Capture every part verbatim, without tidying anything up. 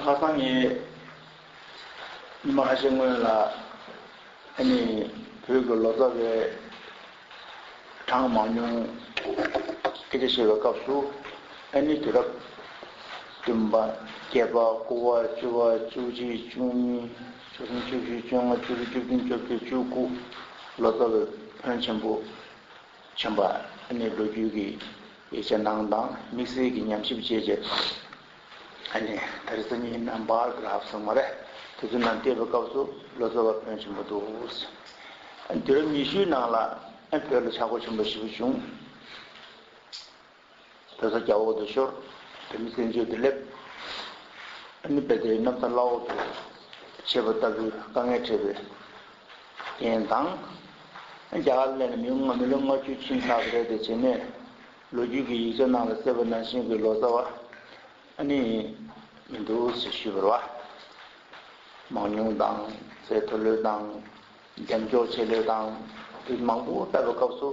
ཁ་སང་ངས་ཉི་མ་ཁ་ཤས་སྔོན་ལ་ཨ་ནི་བོད་ཀྱི་ལོ་ཙཱ་བའི་གྲངས་མང་ཉུང་སྐད་ཆ་བཤད་པའི་སྐབས་སུ། ཨ་ནི་དུས་རབས་བདུན་པ། བརྒྱད་པ། དགུ་པ། བཅུ་པ། བཅུ་གཅིག། བཅུ་གཉིས། བཅུ་གསུམ། བཅུ་བཞི། བཅོ་ལྔ། བཅུ་དྲུག། བཅུ་བདུན། བཅོ་བརྒྱད། བཅུ་དགུ། ལོ་ཙཱ་བའི་ཕོན་ཆེན་པོ་ཆེན་པོ་ཨ་ནི་ལོ་རྒྱུས་ཀྱི་ཡིག་ཆ་ནང་དང་དམིགས་བསལ་གྱི་ཉམས་ཞིབ་བྱས་རྗེས། ཨ་ནི་ད་རེས་སང་ཉིན་ནམ་བར་གྱི་རབ་སོང་མ་རེད། དེ་ཚོ་ནང་བལྟས་པའི་སྐབས་སུ་ལོ་ཙཱ་བ་ཕོན་ཆེན་པོ་འདུག། ཨ་ནི་དུས་རབས་ཉི་ཤུའི་ནང་ལ་ཨ་ནི་བོད་ལ་ཆག་སྒོ་ཆེན་པོ་ཞེ་པོ་བྱུང་། བོད་ས་རྒྱ་འོག་ཏུ་ཤོར། བོད་མི་བཙན་བྱོལ་དུ་སླེབས། ཨ་ནི་རྦད་དེ་གནམ་ས་བླ་འོག་ཏུ་ཆགས་པ་ལྟ་བུའི་དཀའ་ངལ་འཕྲད་པའི་རྐྱེན་དང་། ཨ་ནི་རྒྱ་གར་སླེབས་ནས་མི་ལོ་མི་ལོ་ལྔ་བཅུ་ཕྱིན་ཚར་བ་རེད། དེ་བྱས་ནས་ལོ་རྒྱུས་ཀྱི་ཡིག་ཆ་ནང་ལ་གསལ་བ་ནང་བཞིན་གྱི་ལོ་ཙཱ་བ་ཨ་ནི་མི་འདུག་ཟེར་ཞུས་པ་རེད་བ། མང་ཉུང་དང་། ཚད་མཐོ་ལོས་དང་། རྒྱབ་སྐྱོར་ཆེ་ལོས་དང་། དེ་མང་པོ་བལྟ་བའི་སྐབས་སུ་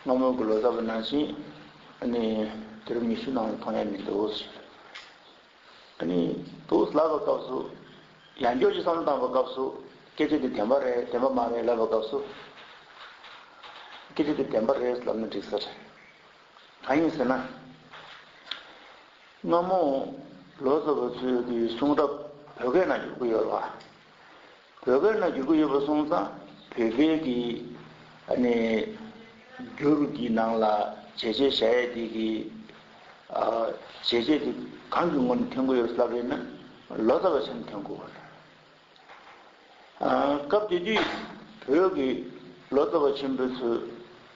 སྔ་མོའི་གི་ལོ་ཙཱ་བ་ནང་བཞིན་ཨ་ནི་དུས་རབས་ཉི་ཤུ་ནང་ལ་མཐོང་ཡ་མི་འདུག། ཨ་ནི་འདུག་ལབ་པའི་སྐབས་སུ། ཡང་བསྐྱར་ཅིག་བསམ་བློ་བཏང་བའི་སྐབས་སུ་སྐད་ཆ་དེ་བདེན་པ་རེད། བདེན་པ་མ་རེད་ལབ་པའི་སྐབས་སུ། སྐད་ཆ་དེ་བདེན་པ་རེད་ལབ་ན་འགྲིག་ས་རེད། གང་ཡིན་ཟེར་ན། སྔ་མོ་ལོ་ཙཱ་བ་ཚོས་ཀྱི་གསུང་རབ་བོད་སྐད་ནང་བསྒྱུར་གྱི་ཡོད་རེད་བ། བོད་སྐད་ནང་བསྒྱུར་གྱི་ཡོད་པ་སོང་ཙང་བོད་པའི་གི་ཨ་ནི་འགྱུར་གྱི་ནང་ལ་བྱས་རྗེས་བཞག་ཡས་དེ་གི་ཨ་བྱས་རྗེས་དེ་གང་གི་ངོས་ནས་ཐོན་གྱི་ཡོད་ལབ་ཡོད་ན་ལོ་ཙཱ་བ་ཆ་ནས་ཐོན་དགོས་པ་རེད། ཨ། སྐབས་དེ་དུས་བོད་ཀྱི་ལོ་ཙཱ་བ་ཆེན་པོ་ཚོས་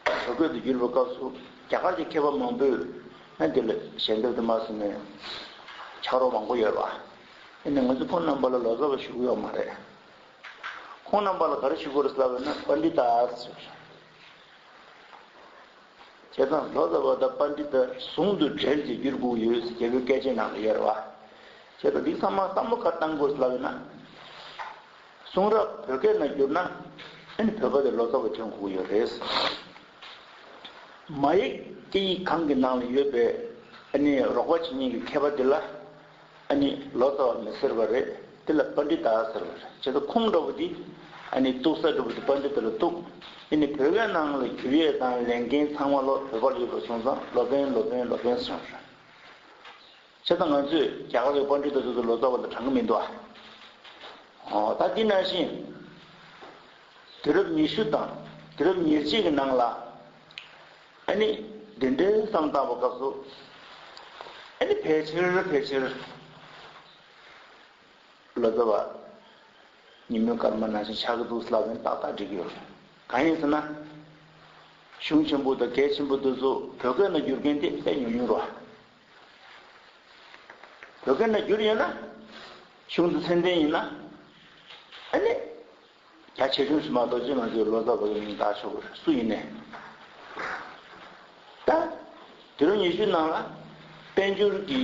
བོད་སྐད་དུ་བསྒྱུར་བའི་སྐབས་སུ་རྒྱ་གར་གྱི་མཁས་པ་མང་པོས་ཨ་འདི་ལ་ཞལ་འདེབས་དུ་མ་སོང་ནས་ཕྱག་རོགས་མང་པོ་ཡོད་པ། ཨ་ནི་ང་ཚོ་ཁོང་རྣམ་པ་ལ་ལོ་ཙཱ་བ་ཞུ་གི་ཡོད་མ་རེད། ཁོང་རྣམ་པ་ལ་ག་རེ་ཞུ་དགོས་རེད་ལབ་ན་པཎྜི་ཏ་ཟེར། བྱས་ཙང་ལོ་ཙཱ་བ་དང་པཎྜི་ཏ་ཟུང་དུ་འབྲེལ་གྱི་བསྒྱུར་དགོས་ཡོད་ཟེར་རྒྱལ་པོའི་བཀས་བཅད་ནང་ལ་ཡོད་རེད་བ། བྱས་ཙང་འདི་ཚང་མ་བསམ་བློ་ག་བཏང་དགོས་ལབ་ཡོད་ན། གསུང་རབ་བོད་སྐད་ནང་བསྒྱུར་ན་ཨ་ནི་བོད་པ་དེ་ལོ་ཙཱ་བ་ཐོན་དགོས་ཡོད་རེད། མ་ཡིག་སྐད་ཡིག་གང་གི་ནང་ལ་ཡོད་པའི་ཨ་ནི་རོགས་པ་བྱེད་མཁན་གྱི་མཁས་པ་དེ་ལ། ཨ་ནི་ལོ་ཙཱ་བ་མི་ཟེར་བ་རེད། དེ་ལ་པཎྜི་ཏ་ཟེར་བ་རེད། བྱས་ཙང་ཁོང་འདྲ་བོ་འདི་ཨ་ནི་གཏུག་ས་འདྲ་བོ་འདི་པཎྜི་ཏ་ལ་གཏུག་ཨ་ནི་བོད་སྐད་ནང་ལ་བསྒྱུར་ཡས་དང་ལས་འགན་ཚང་མ་ལོ་བོད་པ་ལ་ཡོད་པ་སོང་ཙང་ལོ་པཎ་ལོ་པཎ་ལོ་པཎ་ཟེར་བ་རེད། བྱས་ཙང་ང་ཚོས་རྒྱ་གར་གྱི་པཎྜི་ཏ་ཚོ་ཚོ་ལོ་ཙཱ་བ་ལ་བགྲང་གི་མི་འདུག་ཨ། ཨོ་ད་འདི་ནང་བཞིན་དུས་རབས་ཉི་ཤུ་དང་དུས་རབས་ཉེར་གཅིག་གི་ནང་ལ། ཨ་ནི་འདི་འདྲའི་བསམ་བཏང་བའི་སྐབས་སུ་ཨ་ནི་ཕལ་ཆེར་ཕལ་ཆེར་ལོ་ཙཱ་བ་ཉིན་མོའི་སྐར་མ་ནང་བཞིན་ཆགས་ཀྱི་འདུག་ལབ་ན་ཏག་ཏག་འགྲིག་གི་ཡོད་རེད། གང་ཡིན་ཟེར་ན། གཞུང་ཆེན་པོ་དང་གལ་ཆེན་པོ་འདི་ཚོ་བོད་སྐད་ནང་བསྒྱུར་མཁན་དེ་དཔེ་ཉུང་ཉུང་རེད། བོད་སྐད་ནང་བསྒྱུར་ཡོད་ན། གཞུང་དུ་མཚན་ལྡན་ཡིན་ན། ཨ་ནི། རྒྱ་ཆེ་ཆུང་ཞིག་མ་གཏོགས་ཅི་ང་ཚོའི་ལོ་ཙཱ་བ་གི་མིང་བཏགས་ཆོག་གི་རེད། སུ་ཡིན་ནའི། ད། དུས་རབས་ཉི་ཤུ་ནང་ལ་དཔལ་འབྱོར་གྱི་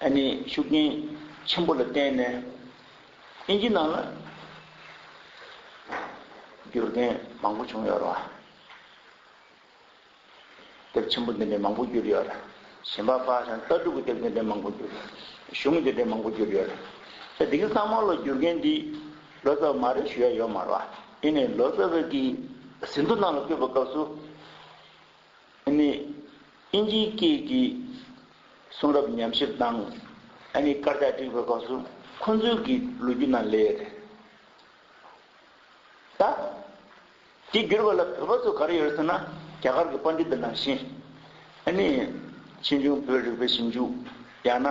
ཨ་ནི་ཤུགས་རྐྱེན་ཆེན་པོ་ལ་བརྟེན་ནས་དབྱིན་ཇི་ནང་ལ་བསྒྱུར་མཁན་མང་པོ་བྱུང་ཡོད་རེད་བ། དེབ་ཆེན་པོ་འདི་འདྲའི་མང་པོ་བསྒྱུར་ཡོད་རེད། གཞན་པ་ཕར་བཞག་ལྟ་གྲུབ་ཀྱི་དེབ་འདི་འདྲའི་མང་པོ་བསྒྱུར་ཡོད་རེད། གཞུང་འདི་འདྲའི་མང་པོ་བསྒྱུར་ཡོད་རེད། ད་འདི་ག་ཚང་མ་ལ་བསྒྱུར་མཁན་འདི་ལོ་ཙཱ་བ་མ་རེད་ཞུ་ཡ་ཡོད་མ་རེད་བ། ཡིན་ནའི་ལོ་ཙཱ་བ་གི་ཟིན་ཐོ་ནང་ལ་བཀོད་པའི་སྐབས་སུ། ཨ་ནི། དབྱིན་ཇིའི་སྐད་ཀྱི་གསུང་རབ་ཉམས་ཞིབ་དང་། ཨ་ནི་དཀར་ཆག་བསྒྲིགས་པའི་སྐབས་སུ་ཁོང་ཚོའི་གི་ལོ་རྒྱུས་ནང་སླེབས་ཡོད་རེད། ད། དེ་བསྒྱུར་བ་ལ་བོད་པ་ཚོ་ག་རེ་ཡོད་ཟེར་ན་རྒྱ་གར་གྱི་པཎྜི་ཏ་ནང་བཞིན། ཨ་ནི། ཕྱིས་འབྱུང་བོད་རིག་པའི་ཞིབ་འཇུག་ཡང་ན།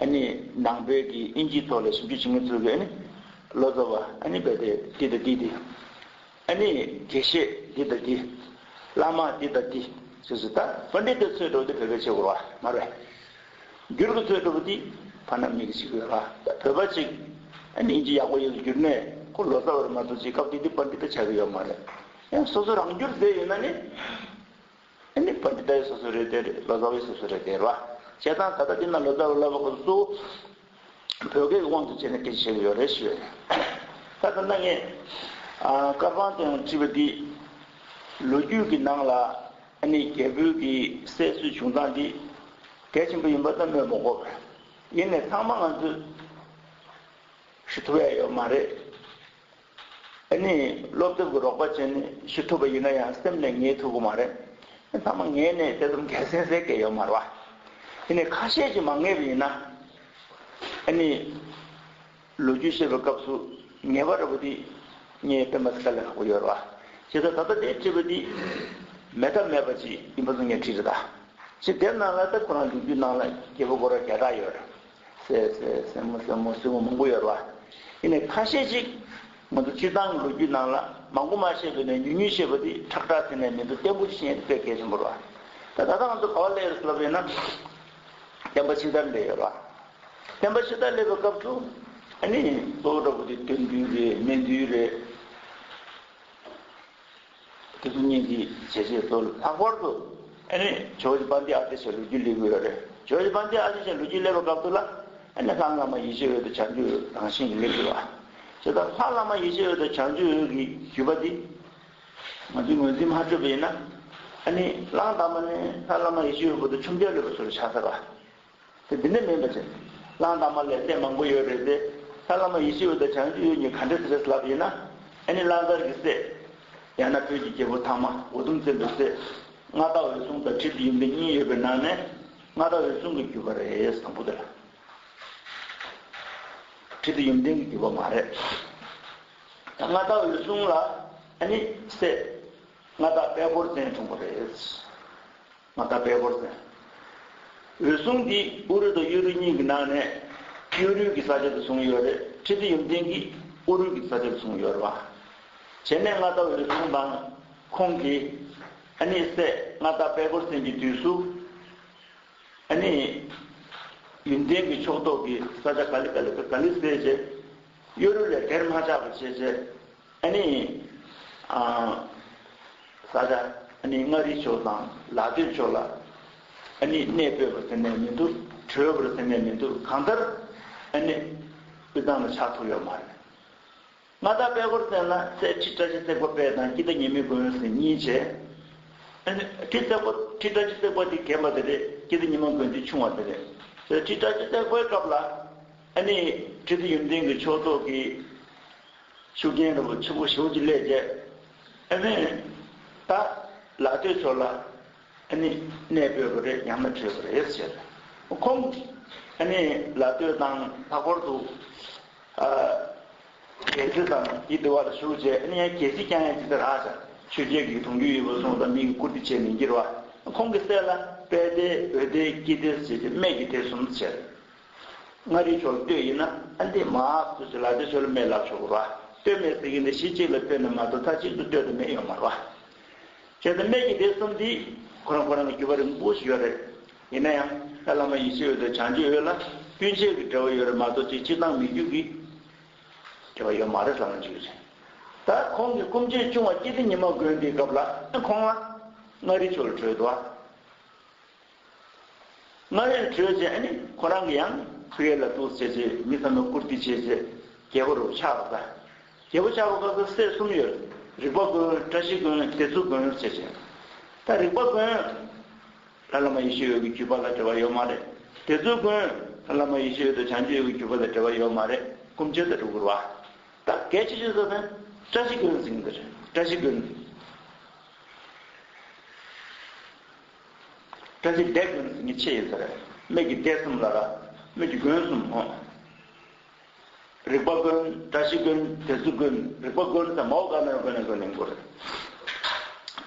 ཨ་ནི། ནང་པའི་གི་དབྱིན་ཇིའི་ཐོག་ལ་ཞིབ་འཇུག་བྱེད་མཁན་ཚོ་གི་ཨ་ནི། ལོ་ཙཱ་བ་ཨ་ནི་རྦད་དེ་འདི་དང་འདི་འདི། ཨ་ནི། དགེ་བཤེས་འདི་དང་འདི། བླ་མ་འདི་དང་འདི། ཟེར་ཟེར་ད་པཎྜི་ཏ་ཚོས་འགྲོ་དེ་བོད་པའི་ཆེ་གོ་བ་མ་རེད། འགྱུར་གྱི་ཚོད་འགྲོ་བ་དེ་ཕ་ན་མི་གི་ཞིག་ཡོད་ར། ད་བོད་པ་ཅིག་ཨ་ནི་དབྱིན་ཇི་ཡག་པོ་ཡོད་འགྱུར་ནས་ཁོ་ལོ་ཙཱ་བར་མ་གཏོགས་ཅིག་སྐབས་དེ་དུས་པཎྜི་ཏ་ཆགས་ཀྱི་ཡོད་མ་རེད། ཡང་སོ་སོ་རང་འགྱུར་མཛད་ཡོད་ན་ནི་ཨ་ནི་པཎྜི་ཏ་ཡི་སོ་སོ་རེད་དེ་རེད། ལོ་ཙཱ་བའི་སོ་སོ་རེད་དེ་ར། བྱས་ཙང་ད་ལྟ་འདི་ན་ལོ་ཙཱ་བ་ལབ་པ་ཁོ་ཚོ་བོད་སྐད་ཀྱི་དབང་དུ་བྱས་ནས་སྐད་ཆ་བཤད་ཀྱི་ཡོད་རེད་ཞུ་ཡ་རེད། ད་ད་ལྟ་ངས་ཨ་ཀར་པང་དུ་ཡང་བྲིས་པ་འདི་ལོ་རྒྱུས་ཀྱི་ནང་ལ། ཨ་ནི་རྒྱལ་པོའི་གི་སྲས་སུ་བྱུང་སྟངས་འདི་གལ་ཆེན་པོ་ཡིན་པ་ད་སྨོས་མ་དགོས་པས། ཡིན་ནའི་ཚང་མ་ང་ཚོས་ཤི་ཐུབ་ཡ་ཡོད་མ་རེད། ཨ་ནི་སློབ་དེབ་ཀྱི་རོགས་པ་བྱས་ནས་ཤི་ཐུབ་པ་ཡིན་ན་ཡང་སེམས་ནས་ངེས་ཐུབ་ཀྱི་མ་རེད། ཚང་མ་ངེས་ནས་དེ་ཙམ་གལ་སྲིད་ཟེར་གྱི་ཡོད་མ་རེད་བ། ཡིན་ནའི་ཁ་ཤས་ཀྱིས་མ་ངེས་པ་ཡིན་ན། ཨ་ནི་ལོ་རྒྱུས་བཤད་པའི་སྐབས་སུ་ངེས་པ་འདྲ་པོ་དེ་ངས་སྟོན་པ་ཚིག་ལ་ཁག་པོ་ཡོད་རེད་བ། བྱས་ཙང་ད་ལྟ་དེ་བྲིས་པ་དེ་མེད་ཐབས་མེད་པ་ཅིག་ཡིན་པ་ཚོ་ངས་བྲིས་རེད་ད། ཅིག་དེབ་ནང་ལ་ད་ཁོ་རང་ལོ་རྒྱུས་ནང་ལ་རྒྱལ་པོ་སྐོར་ར་བརྒྱ་ཕྲག་ཡོད་རེད། ཟེར་ཟེར་ཟེར་མོ་ཟེར་མོ་ཟེར་མོ་མང་པོ་ཡོད་རེད་བ། ཡིན་ནའི་ཁ་ཤས་ཅིག་ང་ཚོ་སྤྱིར་བཏང་གི་ལོ་རྒྱུས་ནང་ལ་མང་པོ་མ་བཤད་པ་ནས་ཉུང་ཉུང་བཤད་པ་དེ་ཁྲག་ཁྲག་ཟེར་ནས་མི་འདུག་བརྟན་པོ་ཅིག་བཤད་ཡ་དེ་དཔེ་གལ་ཆེན་པོ་རེད་བ། ད་ད་ལྟ་ང་ཚོ་ག་བ་སླེབས་ཡོད་ཟེར་ལབ་ཡོད་ན། བསྟན་པ་ཕྱི་དར་སླེབས་ཡོད་རེད་བ། བསྟན་པ་ཕྱི་དར་སླེབས་པའི་སྐབས་སུ་ཨ་ནི་གཙོ་བོ་འདྲ་པོ་དེ་དོན་བདུན་རེད། སྨད་བདུན་རེད། དེ་ཚོ་གཉིས་ཀྱི་བྱས་རྗེས་གཙོ་ལྷག་པར་དུ་ཨ་ནི་ཇོ་བོ་རྗེ་དཔལ་ལྡན་ཨ་ཏི་ཤ་ལོ་རྒྱུས་སླེབས་ཀྱི་ཡོད་རེད། ཇོ་བོ་རྗེ་དཔལ་ལྡན་ཨ་ཏི་ཤ་ལོ་རྒྱུས་སླེབས་པའི་སྐབས་སུ་ལ་ཨ་ནི་ལྷ་བླ་མ་ཡེ་ཤེས་འོད་དང་བྱང་ཆུབ་འོད་རང་བཞིན་གྱིས་སླེབས་ཀྱི་རེད་བ། བྱས་ཙང་ལྷ་བླ་མ་ཡེ་ཤེས་འོད་དང་བྱང་ཆུབ་འོད་ཀྱི་བརྒྱུད་པ་འདི་ང་ཚོས་ངོས་འཛིན་མ་བྱས་པ་ཡིན་ན། ཨ་ནི་གླང་དར་མ་ནས་ལྷ་བླ་མ་ཡེ་ཤེས་འོད་བར་དུ་ཆོས་རྒྱལ་སླེབས་པ་ཚོ་ལ་ཆགས་ཚར་བ། དེ་འདི་ནས་མིན་པ་བྱས། གླང་དར་མ་ལས་སྲས་མང་པོ་ཡོད་རེད་དེ། ལྷ་བླ་མ་ཡེ་ཤེས་འོད་དང་བྱང་ཆུབ་འོད་གཉིས་ག་འདྲ་ཟེར་རེད་ལབ་ཡིན་ན། ཨ་ནི་གླང་དར་གྱི་སྲས། ཡང་ན་བོད་ཀྱི་རྒྱལ་པོ་ཐང་མ་འུ་དུམ་བཙན་པོའི་སྲས། མངའ་བདག་འོད་སྲུང་དང་ཁྲི་ལྡེ་ཡུམ་བརྟན་གཉིས་ཡོད་པའི་ནང་ནས། མངའ་བདག་འོད་སྲུང་གི་བརྒྱུད་པ་རེད་དང་པོ་དེ་ལ། ཁྲི་ལྡེ་ཡུམ་བརྟན་གྱི་བརྒྱུད་པ་མ་རེད། མངའ་བདག་འོད་སྲུང་ལ་ཨ་ནི་སྲས། མངའ་བདག་དཔལ་འཁོར་བཙན་འཁྲུངས་པ་རེད། མངའ་བདག་དཔལ་འཁོར་བཙན། འོད་སྲུང་འདི་ཨུ་རུ་དང་གཡོ་རུ་གཉིས་ཀྱི་ནང་ནས་གཡོ་རུའི་གི་ས་ཆ་དུ་བཟུང་ཡོད་རེད། ཁྲི་ལྡེ་ཡུམ་བརྟན་གྱིས་ཨུ་རུ་གི་ས་ཆ་དུ་བཟུང་ཡོད་རེད་བ། བྱས་ནས་མངའ་བདག་འོད་སྲུང་དང་ཁོང་གི་ཨ་ནི་སྲས་མངའ་བདག་དཔལ་འཁོར་བཙན་གྱི་དུས་སུ། ཨ་ནི། ཡུམ་བརྟན་གྱི་ཕྱོགས་གཏོགས་ཀྱི་ས་ཆ་ག་ལེ་ག་ལེ་ག་ལེ་བསལ་བྱས། གཡོ་རུ་ལས་དེར་མ་ཆགས་པ་བྱས་བྱས། ཨ་ནི། ཨ། ས་ཆ་ཨ་ནི་མངའ་རིས་ཕྱོགས་དང་ལ་སྟོད་ཕྱོགས་ལ། ཨ་ནི་གནས་སྤོས་པ་ཟེར་ནས་མི་འདུག་བྲོས་པར་ཟེར་ནས་མི་འདུག་གང་ལྟར། ཨ་ནི། དབུས་གཙང་ལ་ཆགས་ཐུབ་ཡོད་མ་རེད། མངའ་བདག་དཔལ་འཁོར་བཙན་ལ་སྲས་ཁྲི་བཀྲ་ཤིས་བརྩེགས་པ་དཔལ་དང་སྐྱིད་ལྡེ་ཉི་མའི་མགོན་ཟེར་གཉིས་བྱས། ཁྲི་བརྩེགས་པ་ཁྲི་བཀྲ་ཤིས་བརྩེགས་པ་དེ་རྒན་པ་དེ་རེད། སྐྱིད་ལྡེ་ཉི་མ་མགོན་དེ་ཆུང་བ་དེ་རེད། སྲས་ཁྲི་བཀྲ་ཤིས་བརྩེགས་པའི་སྐབས་ལ་ཨ་ནི་ཁྲི་ལྡེ་ཡུམ་བརྟན་གྱི་ཕྱོགས་གཏོགས་ཀྱི་ཤུགས་རྐྱེན་རིན་པོ་ཆེ་པོ་ཞེ་པོ་ཅིག་སླེབས་རྗེས། ཨ་ནི་ད་ལ་སྟོད་ཕྱོགས་ལ། ཨ་ནི་གནས་སྤོས་པ་རེད། ཡང་ན་བྲོས་པ་རེད་ཟེར། ཁོང་ཨ་ནི་ལ་སྟོད་དང་ལྷག་པར་དུ་ཨ་རྒྱལ་རྩེ་དང་དེའི་འདི་བར་བཞུགས་རྗེས། ཨ་ནི་ཡང་རྒྱལ་སྲིད་བསྐྱངས་ཡ་ཅིག་ད་རག་ཅག་ཆོས་རྒྱལ་གྱི་གདུང་རྒྱུད་ཡོད་པ་སོང་ཙང་མི་གི་བཀུར་སྟི་བྱས་མི་འགྱུར་བ། ཁོང་གི་སྲས་ལ་དཔལ་ལྡེ་འོད་ལྡེ་སྐྱིད་ལྡེ་ཟེར་གྱི་སྨད་ཀྱི་སྡེ་གསུམ་ཟེར། མངའ་རིས་ཕྱོགས་ལ་སྟོད་ཡིན་ན་ཨ་འདི་མ་ཨ་ཚོ་ལ་དེ་ཕྱོགས་ལ་སྨད་ལབ་ཆོག་གི་རེད་བ། སྟོད་སྨད་ཟེར་གྱི་འདི་གཞི་གཅིག་ལ་སྟོད་ནས་མ་གཏོགས་མཐའ་གཅིག་ཏུ་སྟོད་དུ་སྨད་ཡོད་མ་རེད་བ། བྱས་ཙང་སྨད་ཀྱི་སྡེ་གསུམ་འདི་ཁོ་རང་ཁོ་རང་གི་བརྒྱུད་པ་རིང་པོ་ཞིག་ཡོད་རེད། ཡིན་ན་ཡང་ལྷ་བླ་མ་ཡེ་ཤེས་འོད་དང་བྱང་ཆུབ་འོད་ལ་སྤུན་མཆེད་ཀྱི་འབྲེལ་བ་ཡོད་རེད་མ་གཏོགས་ཅིག་སྤྱིར་བཏང་མི་བརྒྱུད་ཀྱི་འབྲེལ་བ་ཡོད་མ་རེད་ལབ་ན་འགྲིག་གི་རེད། ད་ཁོང་གི་སྐུ་མཆེད་ཆུང་བ་སྐྱིད་ལྡེ་ཉི་མ་མགོན་དེའི་སྐབས་ལ་ཁོང་ལ་མངའ་རིས་ཕྱོགས་ལ་བྲོས་འདུག་ཨ། མངའ་རིས་བྲོས་རྗེས་ཨ་ནི་ཁོ་རང་གི་ཡང་ཕ་གི་ལ་འདུག་བྱས་རྗེས་མི་ཚང་མས་བཀུར་སྟི་བྱས་རྗེས་རྒྱལ་པོ་རུ་ཆགས་པ་དང་། རྒྱལ་པོ་ཆགས་པ་སྐབས་སུ་སྲས་གསུམ་ཡོད། རིག་པ་མགོན། བཀྲ་ཤིས་མགོན། སྡེ་མཚོ་མགོན་བྱས་རྗེས། ད་རིག་པ་མགོན་ལྷ་བླ་མ་ཡེ་ཤེས་འོད་ཀྱི་བརྒྱུད་པ་ལ་འབྲེལ་བ་ཡོད་མ་རེད། སྡེ་མཚོ་མགོན་ལྷ་བླ་མ་ཡེ་ཤེས་འོད་དང་བྱང་ཆུབ་འོད་ཀྱི་བརྒྱུད་པ་ལ་འབྲེལ་བ་ཡོད་མ་རེད། སྐུ་མཆེད་དུ་འགྲོ་དགོས་རེད་བ། ད་གལ་ཆེ་ཤོས་ཟེར་ན་བཀྲ་ཤིས་མགོན་ཟེར་གྱི་འདུག་བཀྲ་ཤིས་མགོན། བཀྲ་ཤིས་སྡེ་མགོན་ཟེར་མཁན་ཆེ་ཡིན་ས་རེད། སྨད་ཀྱི་སྡེ་གསུམ་ལ་ར། སྨད་ཀྱི་མགོན་གསུམ་འོང་། རིག་པ་མགོན། བཀྲ་ཤིས་མགོན། སྡེ་མཚོ་མགོན། རིག་པ་མགོན་ཟེར་མའོ་ཀ་ནོའི་མགོན་ནས་མགོན་ནས་མགོ་རེད།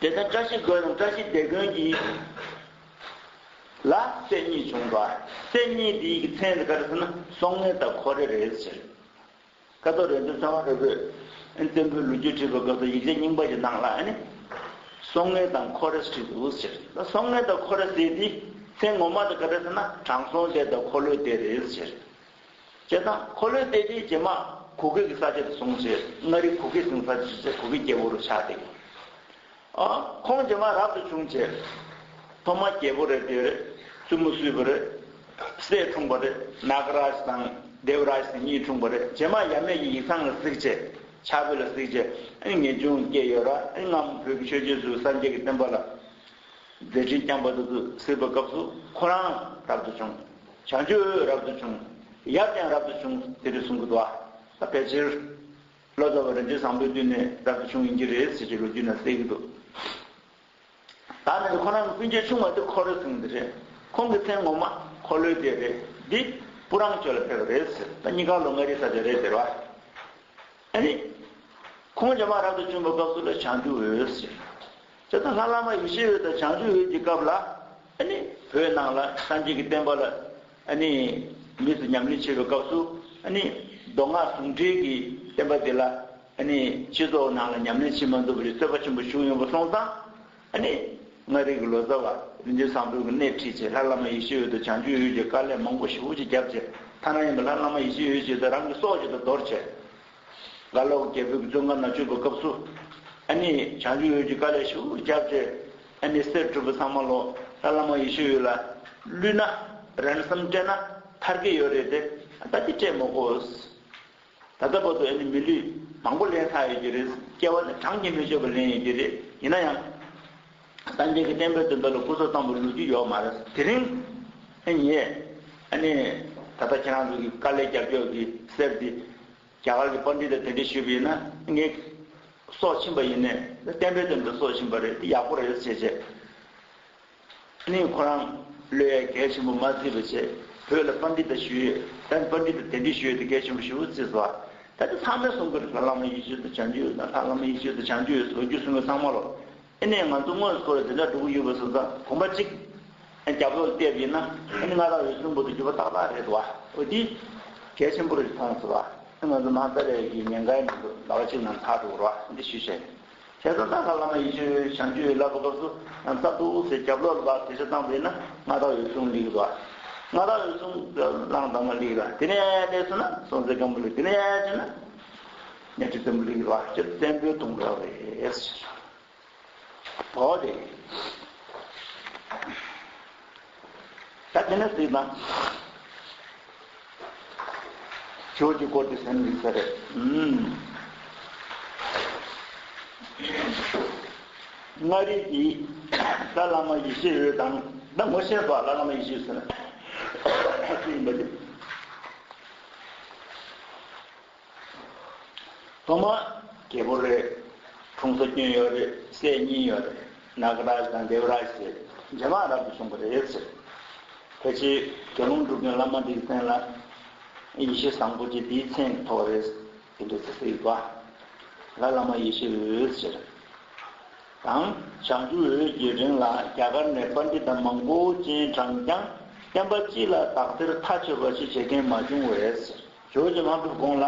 དེ་ལྟར་བཀྲ་ཤིས་མགོན་དང་བཀྲ་ཤིས་སྡེ་མགོན་གྱི་ལ་སྲས་གཉིས་བྱུང་བ། སྲས་གཉིས་འདིའི་གི་མཚན་དེ་ག་རེ་ཟེར་ན་སྲོང་བཙན་དང་ཁོ་རེ་རེད་ཟེར། ཀཿཐོག་རས་ཆུང་ཚང་མ་རེ་དགོས། ཨ་ནི་བཙན་པོའི་ལོ་རྒྱུས་བྲིས་པའི་སྐབས་སུ་ཡིག་ཆ་རྙིང་པ་ཞིག་ནང་ལ་ཨ་ནི། སྲོང་བཙན་དང་ཁོ་རེ་བྲིས་འདུག་ཟེར། ད་སྲོང་བཙན་དང་ཁོ་རེ་ཟེར་དེ་མཚན་ངོ་མ་དེ་ག་རེ་ཟེར་ན་དྲང་སྲོང་སྡེ་དང་འཁོར་ལོའི་སྡེ་རེད་ཟེར། བྱས་ཙང་འཁོར་ལོའི་སྡེ་དེ་རྗེས་མ་གུ་གེ་གི་ས་ཆ་དུ་སོང་ཚེ་མངའ་རིས་གུ་གེ་ཟེར་ས་ཆ་དུ་ཚེ་གུ་གེ་རྒྱལ་པོ་རུ་ཆགས་ཏེ། ཨ། ཁོང་རྗེས་མ་རབ་ཏུ་བྱུང་བྱས། ཐོག་མ་རྒྱལ་པོ་རེད་དེ་རེད། བཙུན་མོ་བསུས་པ་རེད། སྲས་འཁྲུངས་པ་རེད། ནཱ་ག་རཱ་ཇ་དང་དེ་བི་རཱ་ཇ་ཟེར་གཉིས་འཁྲུངས་པ་རེད། རྗེས་མ་ཡབ་མེས་ཀྱི་ཡིག་ཚང་ལ་གཟིགས་བྱས། ཕྱག་དཔེ་ལ་གཟིགས་བྱས། ཨ་ནི་ངེས་འབྱུང་སྐྱེས་ཡོད་ར། ཨ་ནི་སྔ་མོ་བོད་ཀྱི་ཆོས་རྗེ་ཚོས་སངས་རྒྱས་ཀྱི་བསྟན་པ་ལ་མཛད་འཕྲིན་བསྐྱངས་པ་དེ་ཚོ་གཟིགས་པའི་སྐབས་སུ་ཁོ་རང་རབ་ཏུ་བྱུང་། བྱང་ཆུབ་འོད་རབ་ཏུ་བྱུང་། ཡབ་ཀྱང་རབ་ཏུ་བྱུང་། དེ་འདྲ་གསུང་གི་འདུག་ཨ། ད་ཕལ་ཆེར་ལོ་ཙཱ་བ་རིན་ཆེན་བཟང་པོའི་དུས་ནས་རབ་ཏུ་བྱུང་ཡིན་གྱི་རེད་ཟེར་གྱི་ལོ་རྒྱུས་ནང་གསལ་གྱི་འདུག། ད་ནི་ཁོ་རང་གི་སྤུན་མཆེད་ཆུང་བ་དེ་འཁོར་ལོའི་ཚང་དེ་རེད། ཁོང་གི་མཚན་ངོ་མ་འཁོར་ལོའི་སྡེ་རེད། འདི་སྤུ་རང་ཅོ་ལ་ཕེབས་པ་རེད་ཟེར། ད་གཉིས་ཀ་ལོ་མངའ་རིས་ས་ཆ་རེད་ཟེར་བ། ཨ་ནི། ཁོང་རྗེས་མ་རབ་ཏུ་བྱུང་བའི་སྐབས་སུ་ལ་བྱང་ཆུབ་འོད་ཟེར། བྱས་ཙང་ལྷ་བླ་མ་ཡེ་ཤེས་འོད་དང་བྱང་ཆུབ་འོད་ཀྱི་སྐབས་ལ། ཨ་ནི། བོད་ནང་ལ་སངས་རྒྱས་ཀྱི་བསྟན་པ་ལ། ཨ་ནི། མི་ཚོ་ཉམས་ལེན་བྱེད་པའི་སྐབས་སུ། ཨ་ནི། མདོ་སྔགས་ཟུང་འབྲེལ་གྱི་བསྟན་པ་འདི་ལ། ཨ་ནི། སྤྱི་ཚོགས་ནང་ལ་ཉམས་ལེན་བྱེད་མ་ཐུབ་པ་རེད། རྩོད་པ་ཆེན་པོ་བྱུང་ཡོང་བ་སོང་ཙང་། ཨ་ནི། མངའ་རིས་ཀྱི་ལོ་ཙཱ་བ་རིན་ཆེན་བཟང་པོའི་གི་སྣེ་ཁྲིད་བྱས། ལྷ་བླ་མ་ཡེ་ཤེས་འོད་དང་བྱང་ཆུབ་འོད་ཀྱི་དཀའ་ལས་མང་པོ་ཞེ་པོ་ཅིག་བརྒྱབ་བྱས། ཐ་ན་ཡིན་པ་ལྷ་བླ་མ་ཡེ་ཤེས་འོད་ཀྱིས་ད་རང་གི་སྲོག་ཅིག་ད་དོར་བྱས། རྒྭ་ལོག་རྒྱལ་པོའི་གི་བཙོན་ཁང་ནང་བཅུག་པའི་སྐབས་སུ། ཨ་ནི་བྱང་ཆུབ་འོད་ཀྱི་དཀའ་ལས་ཞེ་པོ་བརྒྱབ་བྱས། ཨ་ནི་གསེར་སྒྲུབ་པ་ཚང་མ་ལོ་ལྷ་བླ་མ་ཡེ་ཤེས་འོད་ལ་བླུས་ན། རན་སམ་སྤྲད་ན་ཐར་གི་ཡོད་རེད་དེ། ད་འདི་སྤྲད་མི་དགོས། ད་ལྟ་བར་དུ་ཨ་ནི་མི་ལུས་མང་པོ་ལེན་ཚར་ཡོད་ཀྱི་རེད། སྐྱེ་བ་ནི་གྲངས་ཀྱིས་མི་ཆོད་པ་ལེན་ཡོད་ཀྱི་རེད། ཡིན་ན་ཡང་། སངས་རྒྱས་ཀྱི་བསྟན་པའི་དོན་དག་ལ་སྐུ་སྲོག་བཏང་བ་ལུས་རྒྱུ་ཡོད་མ་རེད། དེ་རིང་ཨ་ནི་ངས། ཨ་ནི། ད་ལྟ་ཁྱེད་རང་ཚོ་གི་དཀའ་ལས་རྒྱབ་སྐྱོར་གྱི་གསེར་འདི། རྒྱ་གར་གྱི་པཎ་ཌི་ཏ་དེ་འདྲས་ཞུས་པ་ཡིན་ན། ངས་སྲོག་ཕྱིན་པ་ཡིན་ནའི་བསྟན་པའི་དོན་དུ་སྲོག་ཕྱིན་པ་རེད། འདི་ཡག་པོ་རེད་ཟེར་བྱས། ཨ་ནི་ཁོ་རང་བློས་ཡ་གལ་ཆེན་པོ་མ་བརྩིས་པ་བྱས། བོད་ལ་པཎ་ཌི་ཏ་ཞུ་ཡས། ད་པཎ་ཌི་ཏ་དེ་འདྲས་ཞུ་ཡས་དེ་གལ་ཆེན་པོ་ཞེ་པོ་བརྩིས་སོང་། ད་དེ་ཚང་མས་གསུང་གི་རེད། ལྷ་བླ་མ་ཡེ་ཤེས་དང་བྱང་ཆུབ་དང་། ལྷ་བླ་མ་ཡེ་ཤེས་དང་བྱང་ཆུབ་ལོ་རྒྱུས་གསུང་མཁན་ཚང་མ་ལོ། ཨ་ནི་ང་ཚོ་དངོས་སུ་ཁོ་ལ་དེ་འདྲ་འགྲོ་གི་ཡོད་པ་སོང་ཙང་། གོམ་པ་གཅིག་རྒྱབ་ལོགས་བལྟས་པ་ཡིན་ན། ཨ་ནི་མངའ་བདག་འོད་སྲུང་པོ་དེ་འགྱུར་བ་ཏག་ཏག་རེད་དོ། འོ་དེ་གལ་ཆེན་པོ་རེད་མཐོང་སོང་བ། ང་ཚོ་ནང་ས་ལས་ཀྱི་ཉེན་ཁའི་ནང་དུ་ཟླ་བ་གཅིག་ནང་ཚར་འགྲོ་གི་རེད་བ། འདི་ཞུས་བྱས། བྱས་ཙང་ད་ལྷ་བླ་མ་ཡེ་ཤེས་འོད་བྱང་ཆུབ་འོད་ལབ་པའི་སྐབས་སུ་ང་ཚ་འདུག་ཟེར་རྒྱབ་ལོགས་ལ་ཕར་དེ་ཤ་བཏང་བ་ཡིན་ན། མངའ་བདག་འོད་སྲུང་སླེབས་ཀྱི་འདུག། མངའ་བདག་འོད་སྲུང་གླང་དར་མ་སླེབས་ཀྱི་རེད། དེ་ནས་སླེབས་སོང་ན་སྲོང་བཙན་སྒམ་པོ་སླེབས། དེ་ནས་ཕྱིན་ན་གཉའ་ཁྲི་བཙན་པོ་སླེབས་ཀྱི་རེད་བ། ཅེས་བཙན་པོའི་གདུང་རབས་རེད། འོ་དེ། ད་དེ་ནས་གཟིགས་ན། ཇོ་བོ་རྗེའི་སྐོར་དེ་ཟེར་ན་འགྲིག་ས་རེད། ཨུམ། མངའ་རིས་ཀྱི་ལྷ་བླ་མ་ཡེ་ཤེས་འོད་དང་། ད་ངོ་ཤེས་སོང་། ལྷ་བླ་མ་ཡེ་ཤེས་འོད་ཟེར་ན་སུ་ཡིན་པ་དེ། ཐོག་མར་རྒྱལ་པོ་རེད། འཁྲུངས་ས་སྐྱོན་ཡོད་རེད། སྲས་གཉིས་ཡོད་རེད། ནཱ་ག་རཱ་ཛ་དང་དེ་ཝ་རཱ་ཛ་ཟེར། རྗེས་མ་རབ་ཏུ་བྱུང་བ་རེད་ཟེར། ཕལ་ཆེར་དགེ་སློང་སྒྲུབ་མཁན་བླ་མ་འདིའི་མཚན་ལ་ཡེ་ཤེས་བཟང་པོ་ཅེས་འདིའི་མཚན་ཐོགས་རེད། དེ་འདྲ་ཟེར་ཟེར་གི་འདུག། ལྷ་བླ་མ་ཡེ་ཤེས་འོད་ཟེར། དང་། བྱང་ཆུབ་འོད་ཀྱི་རིང་ལ་རྒྱ་གར་ནས་པཎ་ཌི་ཏ་མང་པོ་སྤྱན་དྲངས་ཀྱང་། བསྟན་པ་སྤྱི་ལ་དག་ཐེར་མཐའ་ཆོད་པ་ཞིག་བྱེད་མཁན་མ་བྱུང་བས། ཇོ་བོ་རྗེ་མ་གྲུབ་གོང་ལ་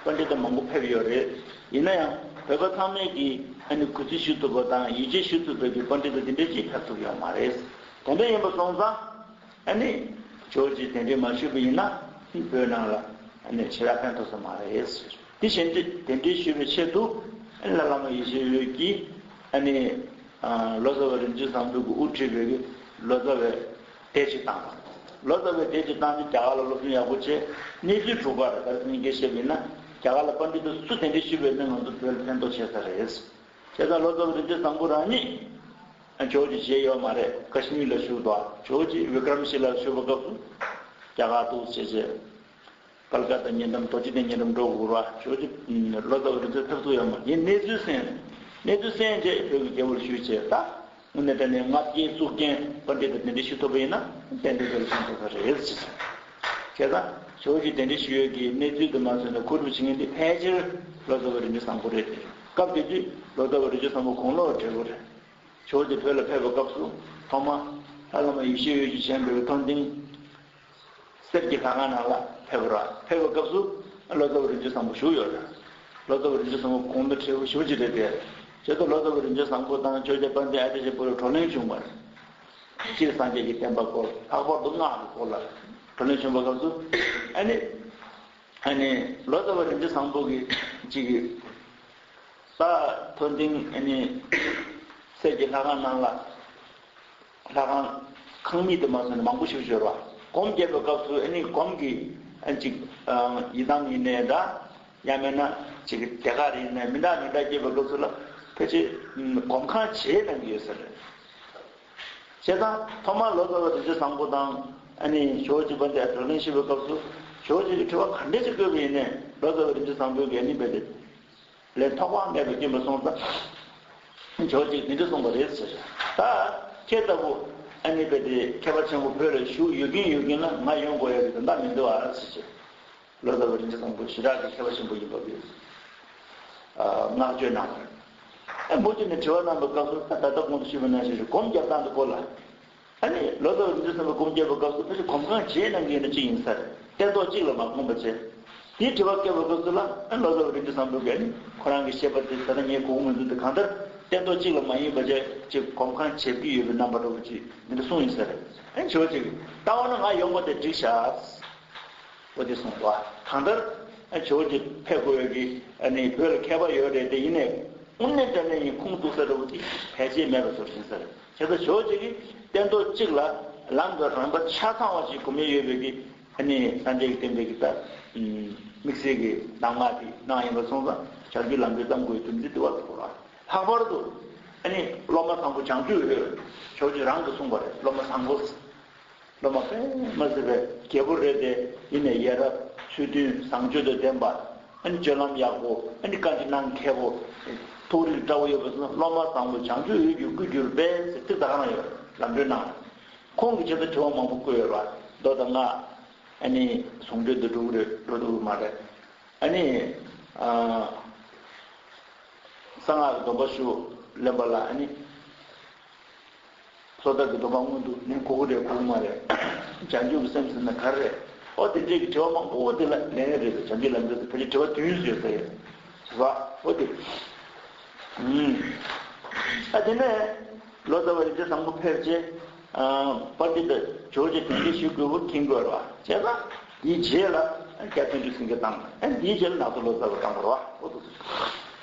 པཎ་ཌི་ཏ་མང་པོ་ཕེབས་ཡོད་རེད། ཡིན་ན་ཡང་བོད་པ་ཚང་མས་ཀྱིས་ཨ་ནི་གུས་བརྩི་ཞུ་ཐུབ་པ་དང་ཡིད་ཆེས་ཞུ་ཐུབ་པའི་གི་པཎ་ཌི་ཏ་དེ་འདྲ་ཅིག་ཕེབས་ཐུབ་ཡོད་མ་རེད། དེ་འདྲ་ཡིན་པ་སོང་ཙང་། ཨ་ནི་ཇོ་བོ་རྗེས་དེ་འདྲས་མ་ཞུས་པ་ཡིན་ན། བོད་ནང་ལ་ཨ་ནི་ཞེ་དྲག་ཕན་ཐོགས་ས་མ་རེད་ཟེར། དེ་བཞིན་དེ་དེ་འདྲས་ཞུ་བའི་ཆེད་དུ། ཨ་ནི་ལྷ་བླ་མ་ཡེ་ཤེས་འོད་ཀྱིས་ཨ་ནི་ལོ་ཙཱ་བ་རིན་ཆེན་བཟང་པོའི་གི་དབུ་ཁྲིད་པའི་གི་ལོ་ཙཱ་བའི་སྡེ་ཅིག་བཏང་བ། ལོ་ཙཱ་བའི་སྡེ་ཅིག་བཏང་རྗེས་རྒྱ་གར་ལ་སློབ་སྦྱོང་ཡག་པོ་བྱས། གནས་ཚུལ་དྲུག་པ་རེད། ད་སྙིང་གི་བཤད་པ་ཡིན་ན། རྒྱ་གར་ལ་པཎ་ཌི་ཏ་སུ་དེ་འདྲས་ཞུས་པ་ཡིན་ན་ང་ཚོ་བོད་ལ་ཕན་ཐོགས་ཆེ་ས་རེད། བྱས་ཙང་ལོ་ཙཱ་བ་རིན་ཆེན་བཟང་པོ་རང་ཉིད་ཇོ་བོ་རྗེ་མཇལ་ཡོད་མ་རེད། ཀ་ཤི་མིར་ལ་བཞུགས་འདུག། ཇོ་བོ་རྗེ་བི་ཀྲམ་ཤི་ལ་བཞུགས་པའི་སྐབས་སུ་རྒྱ་གར་འདུག་བྱས་བྱས། ཀལ་ཀ་ཏ་ཉེ་འགྲམ་རྡོ་རྗེ་གདན་ཉེ་འགྲམ་འགྲོ་དགོས་ར། ཇོ་བོ་རྗེ་ལོ་ཙཱ་བ་རིན་ཆེན་ཕེབས་ཐུབ་ཡོད་མ་རེད། ངས་གནས་ཚུལ་གསན། གནས་ཚུལ་གསན་རྗེས་བོད་ཀྱི་རྒྱལ་པོར་ཞུས་བྱས། ད་དངོས་གནས་དྲང་གནས་ལྔ་བརྒྱའི་གཙུག་རྒྱན་པཎ་ཌི་ཏ་དེ་འདྲ་ཞུ་ཐུབ་པ་ཡིན་ན་ཏན་ཏན་དེ་ལ་ཕན་ཐོགས་ས་རེད་ཟེར། བྱས་ཙང་ཇོ་བོ་རྗེ་དེ་འདྲ་ཞུ་ཡོད་ཀྱི་གནས་ཚུལ་དུ་མ་སོང་ན་མཁོ་སྒྲུབ་བྱེད་མཁན་དེ་ཕལ་ཆེར་ལོ་ཙཱ་བ་རིན་ཆེན་བཟང་པོ་རེད་དེ། སྐབས་དེ་དུས་ལོ་ཙཱ་བ་རིན་ཆེན་བཟང་པོ་དགུང་ལོ་བགྲེས་པོ་རེད། ཇོ་བོ་རྗེ་བོད་ལ་ཕེབས་པའི་སྐབས་སུ་ཐོག་མ་ལྷ་བླ་མ་ཡེ་ཤེས་འོད་ཀྱིས་བཞེངས་པའི་མཐོན་མཐིང་གསེར་གྱི་ལྷ་ཁང་ནང་ལ་ཕེབས་པ་རེད། ཕེབས་པའི་སྐབས་སུ་ལོ་ཙཱ་བ་རིན་ཆེན་བཟང་པོ་བཞུགས་ཡོད་རེད། ལོ་ཙཱ་བ་རིན་ཆེན་བཟང་པོ་དགུང་ལོ་བགྲེས་པོ་ཞེ་པོ་ཅིག་རེད་དེ། བྱས་ཙང་ལོ་ཙཱ་བ་རིན་ཆེན་བཟང་པོ་དང་ཇོ་བོ་རྗེ་དཔལ་ལྡན་ཨ་ཏི་ཤའི་བར་ལ་བགྲོ་གླེང་བྱུང་བ་རེད། སྤྱིར་སངས་རྒྱས་ཀྱི་བསྟན་པ་སྐོར། ལྷག་པར་དུ་སྔགས་ཀྱི་སྐོར་ལ་བགྲོ་གླེང་བྱུང་བའི་སྐབས་སུ། ཨ་ནི། ཨ་ནི་ལོ་ཙཱ་བ་རིན་ཆེན་བཟང་པོ་གིས་ཅིག་གིས་ད་མཐོན་མཐིང་ཨ་ནི་གསེར་གྱི་ལྷ་ཁང་ནང་ལ། ལྷ་ཁང་ཁང་མིག་དེ་མ་སོང་ནས་མང་པོ་ཞིག་ཤོར་བ། སྒོམ་བརྒྱབ་པའི་སྐབས་སུ་ཨ་ནི་སྒོམ་གྱི་ཨ་ཅིག་ཡི་དམ་ཡིན་ནའི་འདྲ། ཡང་མིན་ན་ཅིག་གི་དེ་ག་རེ་ཡིན་ནའི་མི་འདྲ་མི་འདྲ་བརྒྱབ་པའི་སྐབས་སུ་ལ་ཕལ་ཆེར་སྒོམ་ཁང་བྱས་གནང་གི་ཡོད་ས་རེད། བྱས་ཙང་ཐོག་མར་ལོ་ཙཱ་བ་རིན་ཆེན་བཟང་པོ་དང་ ཨ་ནི་ཇོ་བོ་རྗེ་དཔལ་ལྡན་བགྲོ་གླེང་ཞུས་པའི་སྐབས་སུ་ཇོ་བོ་རྗེ་གིས་དྲི་བ་ག་འདྲ་ཞིག་བཀོད་པ་ཡིན་ནའི་ལོ་ཙཱ་བ་རིན་ཆེན་བཟང་པོས་ཀྱིས་ཨ་ནི་རྦད་དེ་ལན་ཐོགས་པ་མེད་པར་སྐྱོན་པ་སོང་ཙང་ཇོ་བོ་རྗེ་གིས་འདི་འདྲ་གསུངས་པ་རེད་ཟེར། ད་ཁྱེད་ལྟ་བུ་ཨ་ནི་རྦད་དེ་མཁས་པ་ཆེན་པོ་བོད་ལ་བཞུགས་ཡོད་ཀྱིན་ཡོད་ཀྱིན་ལ་ང་ཡོང་དགོས་ཡ་གི་དོན་དག་མི་འདུག་ཨ་ཟེར། ལོ་ཙཱ་བ་རིན་ཆེན་བཟང་པོ་ཞེ་དྲག་གི་མཁས་པ་ཆེན་པོ་ཡིན་པ་གི་བསྔགས་བརྗོད་གནང་བ་རེད། ཨ་མུ་མཐུད་ནས་དྲི་བ་གནང་བའི་སྐབས་སུ་ད་ད་ལྟ་གོང་དུ་ཞུས་པ་ནང་བཞིན་རེད། སྒོམ་རྒྱབ་སྟངས་དེ་སྐོར་ལ། ཨ་ནི་ལོ་ཙཱ་བ་རིན་ཆེན་བཟང་པོས་སྒོམ་རྒྱབ་པའི་སྐབས་སུ་ཕལ་ཆེར་སྒོམ་ཁང་བརྗེས་གནང་གི་ཡིན་ན་གཅིག་ཡིན་ས་རེད། སྟན་ཐོག་གཅིག་ལ་མ་སྒོམ་པ་བྱས། དེའི་དྲི་བ་བཀོད་པའི་སྐབས་སུ་ལ་ཨ་ལོ་ཙཱ་བ་རིན་ཆེན་བཟང་པོས་ཨ་ནི་ཁོ་རང་གི་བཤད་པ་དེ་ད་ལྟ་ངས་གོ་གི་མི་འདུག་དེ་གང་ལྟར་སྟན་ཐོག་གཅིག་ལ་མ་ཡིན་པ་བྱས་ཅིག་སྒོམ་ཁང་བརྗེ་གི་ཡོད་པའི་རྣམ་པ་འདྲ་བོ་ཅིག་འདི་འདྲ་གསུངས་ཡིན་ས་རེད། ཨ་ནི་ཇོ་བོ་རྗེ་གིས་ལྟ་བ་ན་ང་ཡོང་པ་དེ་འགྲིག་ཤག་འོ་དེ་གསུངས་པ། གང་ལྟར་ཨ་ཇོ་བོ་རྗེ་ཕེབས་དགོས་ཡོད་ཀྱི་ཨ་ནི་བོད་ལ་མཁས་པ་ཡོད་རེད་དེ་ཡིན་ནའི་དངོས་གནས་དྲང་གནས་ཡིན་ཁུངས་གཏུགས་ས་འདྲ་བོ་དེ་ཕལ་ཆེར་མེད་པ་བཟོ་བཞིན་ས་རེད། བྱས་ཙང་ཇོ་བོ་རྗེ་གིས་སྟན་ཐོག་གཅིག་ལ་ལམ་གྱི་རིམ་པ་ཆ་ཚང་བ་ཞིག་སྒོམ་ཡས་ཡོད་པའི་གི་ཨ་ནི་སངས་རྒྱས་ཀྱི་བསྟན་པའི་གི་ད་དམིགས་བསལ་གྱི་གདམས་ངག་དེ་གནང་ཡིན་པ་སོང་ཙང་བྱང་ཆུབ་ལམ་འགྲོ་བརྩམ་དགོས་དོན་ཚིག་དེ་བ་ཐོག་ལ་ལྷག་པར་དུ་ཨ་ནི་སློབ་མ་བཟང་པོ་བྱང་ཆུབ་འོད་ཇོ་བོ་རྗེ་རང་གིས་གསུངས་པ་རེད། སློབ་མ་བཟང་པོ། སློབ་མ་དཔེ་མ་སྲིད་པའི་རྒྱལ་པོ་རེད་དེ་ཡིན་ནའི་ཡ་རབས་ཚུལ་མཐུན་བཟང་སྤྱོད་དང་ལྡན་པ། ཨ་ནི་སྤྱོད་ལམ་ཡག་པོ། ཨ་ནི་བཀའ་འདྲི་གནང་མཁས་པོ། ཐུགས་རིག་འདྲ་བོ་ཡོད་པ་སོང་ན་སློབ་མ་བཟང་པོ་བྱང་ཆུབ་འོད་ཀྱི་སྐུར་གྱུར་པས་ཟེར་ཚིག་ད་ག་རང་ཡོད་ལམ་སྒྲོན་གནང་། ཁོང་གིས་བྱས་ཙང་དྲི་བ་མང་པོ་བཀོད་ཡོད་རེད་བ། མདོ་དང་སྔགས། ཨ་ནི་ཟུང་འབྲེལ་དུ་འགྲོ་གི་རེད་འགྲོ་ཐུབ་ཀྱི་མ་རེད། ཨ་ནི། ཨ། གསང་སྔགས་ཀྱི་སྡོམ་པ་ཞུ་ལེན་པ་ལ་ཨ་ནི། སོ་ཐར་གྱི་སྡོམ་པ་སྔོན་དུ་ལེན་དགོས་ཀྱི་རེད་དགོས་ཀྱི་མ་རེད། བྱང་ཆུབ་ཀྱི་སེམས་ཟེར་ན་ག་རེ་རེད། ཨོ་དེ་འདྲས་ཀྱི་དྲི་བ་མང་པོ་དེ་ལ་ལན་རེད་ཟེར། བྱང་ཆུབ་ལམ་འགྲོ་ཟེར་ཕལ་ཆེར་དྲི་བ་བདུན་ཟེར་ཟེར་ཡོད་རེད་བ། ཨོ་དེ། ཨུམ། ཨ་དེ་ནས་ལོ་ཙཱ་བ་རིན་ཆེན་བཟང་པོ་ཕེབས་རྗེས། ཨ། པཎྜི་ཏ་ཇོ་བོ་རྗེ་དོན་གྱི་ཞུ་དགོས་པ་མཁྱེན་དགོས་རེད་བ། བྱས་ཙང་དེའི་རྗེས་ལ་རྒྱ་བརྩོན་འགྲུས་སེང་གེ་བཏང་། ཨ་དེའི་རྗེས་ལ་ནག་ཚོ་ལོ་ཙཱ་བ་བཏང་བ་རེད་བ། ཨོ་དེ།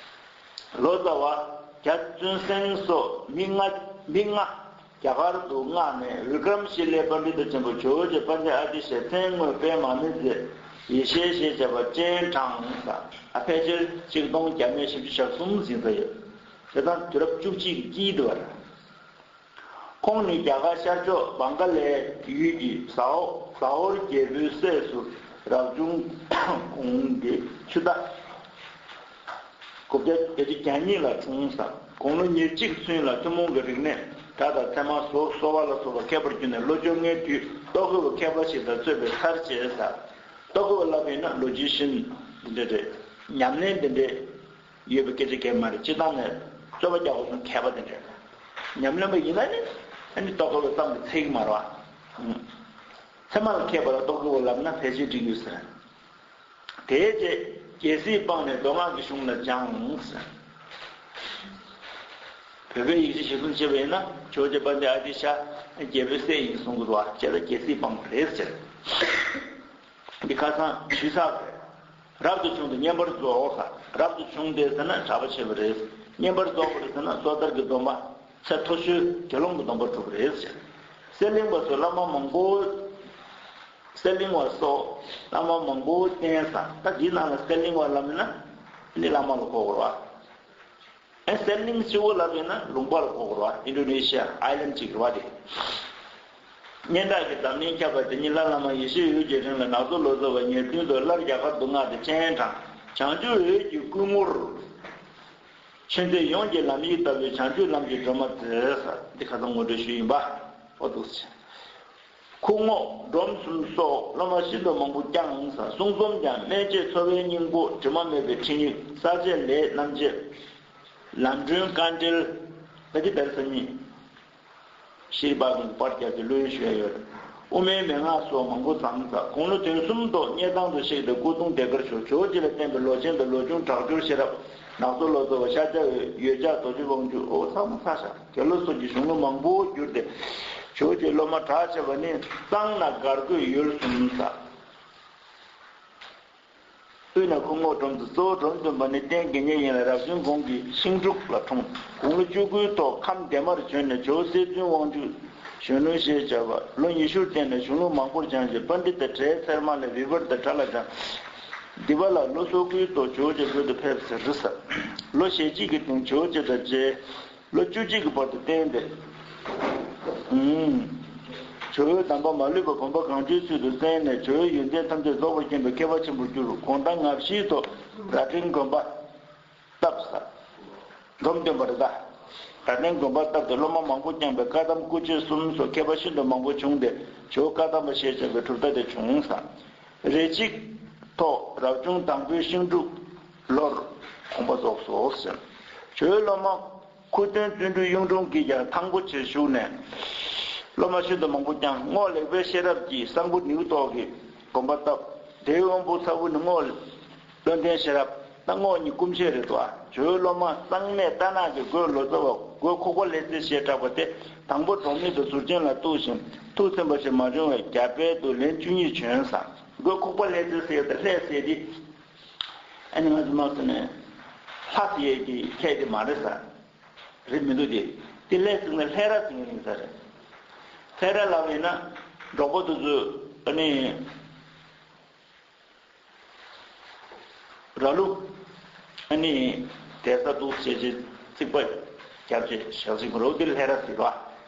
ལོ་ཙཱ་བ་རྒྱ་བརྩོན་སེང་སོགས་མི་ལྔ་མི་ལྔ་རྒྱ་གར་དུ་མངགས་ནས་བི་ཀྲམ་ཤི་ལའི་པཎྜི་ཏ་ཆེན་པོ་ཇོ་བོ་རྗེ་པཎྜི་ཏ་ཨ་ཏི་ཤ་མཚན་དངོས་དཔལ་མ་མི་མཛད་ཡེ་ཤེས་ཞེས་བྱ་བ་སྤྱན་དྲངས་ས། ཨ་ཕལ་ཆེར་ཆིག་སྟོང་བརྒྱ་མེད་བཞི་བཅུ་ཞེ་གསུམ་ཟིན་ས་ཡོད། དེ་དང་དུས་རབས་བཅུ་གཅིག་གི་དཀྱིལ་དུ་བར། ཁོང་ནི་རྒྱ་གར་ཤར་ཕྱོགས་བང་ག་ལའི་ཡུལ་གྱི་ཟ་ཧོ་ཟ་ཧོར་རྒྱལ་པོའི་སྲས་སུ་རབ་བྱུང་། ཁོང་གི་ཆུ་ཟླ་དགུ་བརྒྱ་བརྒྱད་ཅུ་གྱ་གཉིས་ལ་འཁྲུངས་ས། དགུང་ལོ་ཉེར་གཅིག་ཚུན་ལ་ཐུན་མོང་གི་རིག་གནས་སྒྲ་དང་ཚད་མ་གཟུགས་གསོ་བ་ལ་སོགས་པ་མཁས་པར་གྱུར་ནས་ལོ་བཅོ་ལྔའི་དུས་རྟོག་གེ་བའི་མཁས་པ་ཞིག་དང་རྩོད་པའི་མཐར་བྱས་ས། རྟོག་གེ་བ་ལབ་པ་ཡིན་ན་ལོ་རྒྱུས་ཤིན་འདི་འདྲ་རེད། ཉམས་ལེན་འདི་འདྲས། ཡོད་པའི་སྐད་ཆ་གང་མ་རེད། སྤྱིར་བཏང་ནས་རྩོད་པ་རྒྱག་དགོས་སོང་མཁས་པ་དེ་འདྲས་ཉམས་ལེན་པ་ཡིན་ན་ནི་ཨ་ནི་རྟོག་གེ་བའི་གཏམ་གྱི་ཚིག་མ་རེད་བ། ཚད་མ་ལ་མཁས་པ་ལ་རྟོག་གེ་བ་ལབ་ན་ཕལ་ཆེར་འགྲིག་ཡོད་ཟེར། དེའི་རྗེས་རྒྱལ་སྲིད་སྤངས་ནས་མདོ་སྔགས་ཀྱི་གཞུང་ལ་སྦྱངས་ཟེར། བོད་པའི་ཡིག་ཆ་གཞིར་བཟུང་བྱས་པ་ཡིན་ན་ཇོ་བོ་རྗེ་དཔལ་ལྡན་ཨ་ཏི་ཤ་རྒྱལ་པོའི་སྲས་ཡིན་གསུང་གི་འདུག་བ། བྱས་ཙང་རྒྱལ་སྲིད་སྤངས་པ་རེད་ཟེར། འདི་ཁ་སང་ཞུས་ཚར་བ་རེད། རབ་ཏུ་བྱུང་སྟེ་བསྙེན་པར་རྫོགས་ས། རབ་ཏུ་བྱུང་སྟེ་ཟེར་ན་གྲྭ་པ་བྱས་པ་རེད། བསྙེན་པར་རྫོགས་པ་རེད་ཟེར་ན་སོ་ཐར་གྱི་སྡོམ་པ་ཚད་མཐོ་ཤོས་དགེ་སློང་གི་སྡོམ་པ་གྲུབ་པ་རེད་ཟེར། གསེར་གླིང་པ་ཚོས་བླ་མ་མང་པོ། གསེར་གླིང་པ་སོགས་བླ་མ་མང་པོ་བསྟེན་ས། ད་འདིའི་ནང་ལ་གསེར་གླིང་པ་ལབ་ན་ནི་བླ་མ་ལ་གོ་དགོས་རེད་བ། ཨེ་གསེར་གླིང་སྤྱི་བོ་ལབ་ཡིན་ན་ལུང་པ་ལ་གོ་དགོས་རེད་བ། ཨིན་ཌོ་ནེ་ཤི་ཡ་ཨའི་ལན་ཌི་ཅིག་རེད་བ་དེ། སྙན་གྲགས་ཀྱི་འཛམ་གླིང་ཁྱབ་པ་དེ་ཉིད་ལྷ་བླ་མ་ཡེ་ཤེས་འོད་ཀྱི་རིང་ལ་ནག་ཚོ་ལོ་ཙཱ་བ་ཉེར་བདུན་དུ་སླར་རྒྱ་གར་དུ་མངགས་ཏེ་སྤྱན་དྲངས། བྱང་ཆུབ་འོད་ཀྱི་སྐུ་ངོར། ཆོས་འདི་ཡོངས་ཀྱི་ལམ་ཡིག་ལྟ་བུའི་བྱང་ཆུབ་ལམ་གྱི་སྒྲོན་མ་མཛད་ས། འདི་ཁ་སང་ངོ་སྤྲོད་ཞུས་ཡིན་པ། ཨོ་འདུག་སེ། ཁུངས་དངོས་སྒྲོམ་གསུམ་སོགས་སློབ་མ་ཤིན་ཏུ་མང་པོ་བསྐྱངས་ས། གསུང་རྩོམ་ཀྱང་སྨན་དཔྱད་འཚོ་བའི་སྙིང་པོ། དྲི་མ་མེད་པའི་ཁྲིད་ཡིག་ས་དཔྱད་ལས་རྣམ་འབྱེད། ལམ་སྒྲོན་དཀའ་འགྲེལ། ད་ཅི་ལྟར་སེམས་ཉིད། ཤེས་རིག་པ་ཀུན་གྱི་པར་བརྒྱབ་སྟེ་བློ་ཡུལ་ཞུ་ཡ་ཡོད་རེད། དབུ་མའི་མན་ངག་སོགས་མང་པོ་བརྩམས་ས། དགུང་ལོ་དོན་གསུམ་ཐོག་སྙེ་ཐང་དུ་གཤེགས་ཏེ་སྐུ་གདུང་ལྡན་དཀར་བཞུགས། ཇོ་བོ་རྗེ་ལ་བསྟེན་པའི་ལོ་ཆེན་དང་ལོ་ཆུང་གྲགས་འགྱུར་ཤེས་རབ། ནག་ཚོ་ལོ་ཙཱ་བ་ཤཱཀྱ་འོད། འོད་ཆགས་རྡོ་རྗེ་དབང་ཕྱུག་ཨོ་ཚང་མ་ཚར་ཤག་དགེ་སློང་སོགས་ཀྱི་གཞུང་ལུགས་མང་པོ་བསྒྱུར་ཏེ། ཇོ་བོ་རྗེའི་སློབ་མ་གྲགས་ཆེ་བ་ནི་གཙང་ན་སྒར་དགོན་ཡུལ་གསུམ་ས། དབུས་ན་ཁུངས་དངོས་སྒྲོམ་དུ་གཙོ་བོ་སྒྲོམ་བསྟན་པ་ནི་རྟེན་དགེ་བསྙེན་ཡིན་ལ་རབ་བྱུང་གོང་གི་ཤིང་འབྲུག་ལ་འཁྲུངས། དགུང་ལོ་བཅུ་དགུའི་ཐོག་ཁམས་བདེ་མར་བྱོན་ནས་ཇོ་བོ་གསེར་བཙུན་དབང་ཕྱུག་གཞོན་ནུ་ཞེས་བྱ་བ་ལོ་ཉི་ཤུར་བསྟེན་ནས་གཞུང་ལུགས་མང་པོར་སྦྱངས་ཤིང་པཎྜི་ཏ་གྲའི་ཚེར་མ་ལས་བི་བར་ཏ་གྲྭ་ལ་སྦྱངས། འདི་པ་ལ་ལོ་སོ་དགུའི་ཐོག་ཇོ་བོ་རྗེ་བོད་དུ་ཕེབས་ཟེར་རེད་ས། ལོ་ཞེ་གཅིག་གི་སྟེང་ཇོ་བོ་རྗེ་དང་མཇལ། ལོ་བཅུ་གཅིག་གི་བར་དུ་བསྟེན་ཏེ། ཨུམ། ཇོ་བོའི་གདམས་པ་མ་ལུས་པ་གོམ་པ་གང་བྱོའི་ཚུལ་དུ་གསན་ནས་ཇོ་བོའི་ཡོན་ཏན་ཐམས་ཅད་རྫོགས་པར་མཁྱེན་པའི་མཁས་པ་ཆེན་པོར་གྱུར། དགོང་དག་ལྔ་བཞིའི་ཐོག་རྭ་སྒྲེང་དགོན་པ་བཏབ་ས། འབྲོམ་སྟོན་པ་རེད་ད། རྭ་སྒྲེང་དགོན་པ་བཏབ་སྟེ་སློབ་མ་མང་པོ་བསྐྱངས་པས་བཀའ་གདམས་སྐུ་མཆེད་གསུམ་སོགས་མཁས་པ་ཤིན་ཏུ་མང་པོ་བྱུང་སྟེ་ཇོ་བོ་བཀའ་གདམས་པ་ཞེས་བྱ་བའི་གྲུབ་མཐའ་དེ་བྱུང་ས། རེ་གཅིག་ཐོག་རབ་བྱུང་དང་པོའི་ཤིང་འབྲུག་ལོར་དགོངས་པ་རྫོགས་སོ་ཟེར། ཇོ་བོའི་སློབ་མ་ཁུ་སྟོན་བརྩོན་འགྲུས་གཡུང་དྲུང་གིས་ཀྱང་ཐང་པོ་ཆེར་བཞུགས་ནས། སློབ་མ་ཤིན་ཏུ་མང་པོ་བསྐྱངས། རྔོག་ལེགས་པའི་ཤེས་རབ་ཀྱིས་གསང་ཕུ་ནེའུ་ཏོག་གི་དགོན་པ་བཏབ། དེའི་དབོན་པོ་ཚ་བུ་ནི་རྔོག་བློན་ལྡན་ཤེས་རབ་དང་རྔོག་གཉིས་སྐུ་མཆེད་རེད་དོ། ཇོ་བོའི་སློབ་མ་གཙང་གནས་རྟ་ནག་གི་རྒོད་ལོ་ཙཱ་བ་རྒོད་ཁུག་པ་ལྷ་རྩེ་ཞེས་གྲགས་པ་དེ་དང་པོ་འབྲོག་མི་དང་ཟུར་ཆེན་ལ་གཏུགས་ཤིང་ཐུགས་ཚིམ་པ་ཞིག་མ་བྱུང་བས་རྒྱ་བལ་དུ་ལན་བཅུ་གཉིས་བྱོན་ས། རྒོད་ཁུག་པ་ལྷ་རྩེ་ཟེར་ཡག་དེ་ལྷ་ཟེར་དེ། ཨ་ནི་ང་ཚོ་མ་སོ་ནས་ལྷ་ཟེར་ཡག་གི་ལྷ་དེ་མ་རེད་ས། རེད་མི་འདུག་སྟེ། དེ་ལྷ་ཟེར་ན་ལྷ་རྭ་ཟེར་ཡག་ཡིན་ས་རེད། ལྷ་རྭ་ལབ་ཡིན་ན་འབྲོག་པ་དེ་ཚོ་ཨ་ནི། ར་ལུག་ཨ་ནི་དེ་ས་འདུག་ཞེས་བྱས་རྩིག་པ་རྒྱབ་བྱས་ཞག་ཅིག་རོགས་དེ་ལྷ་རྭ་ཟེར་བ།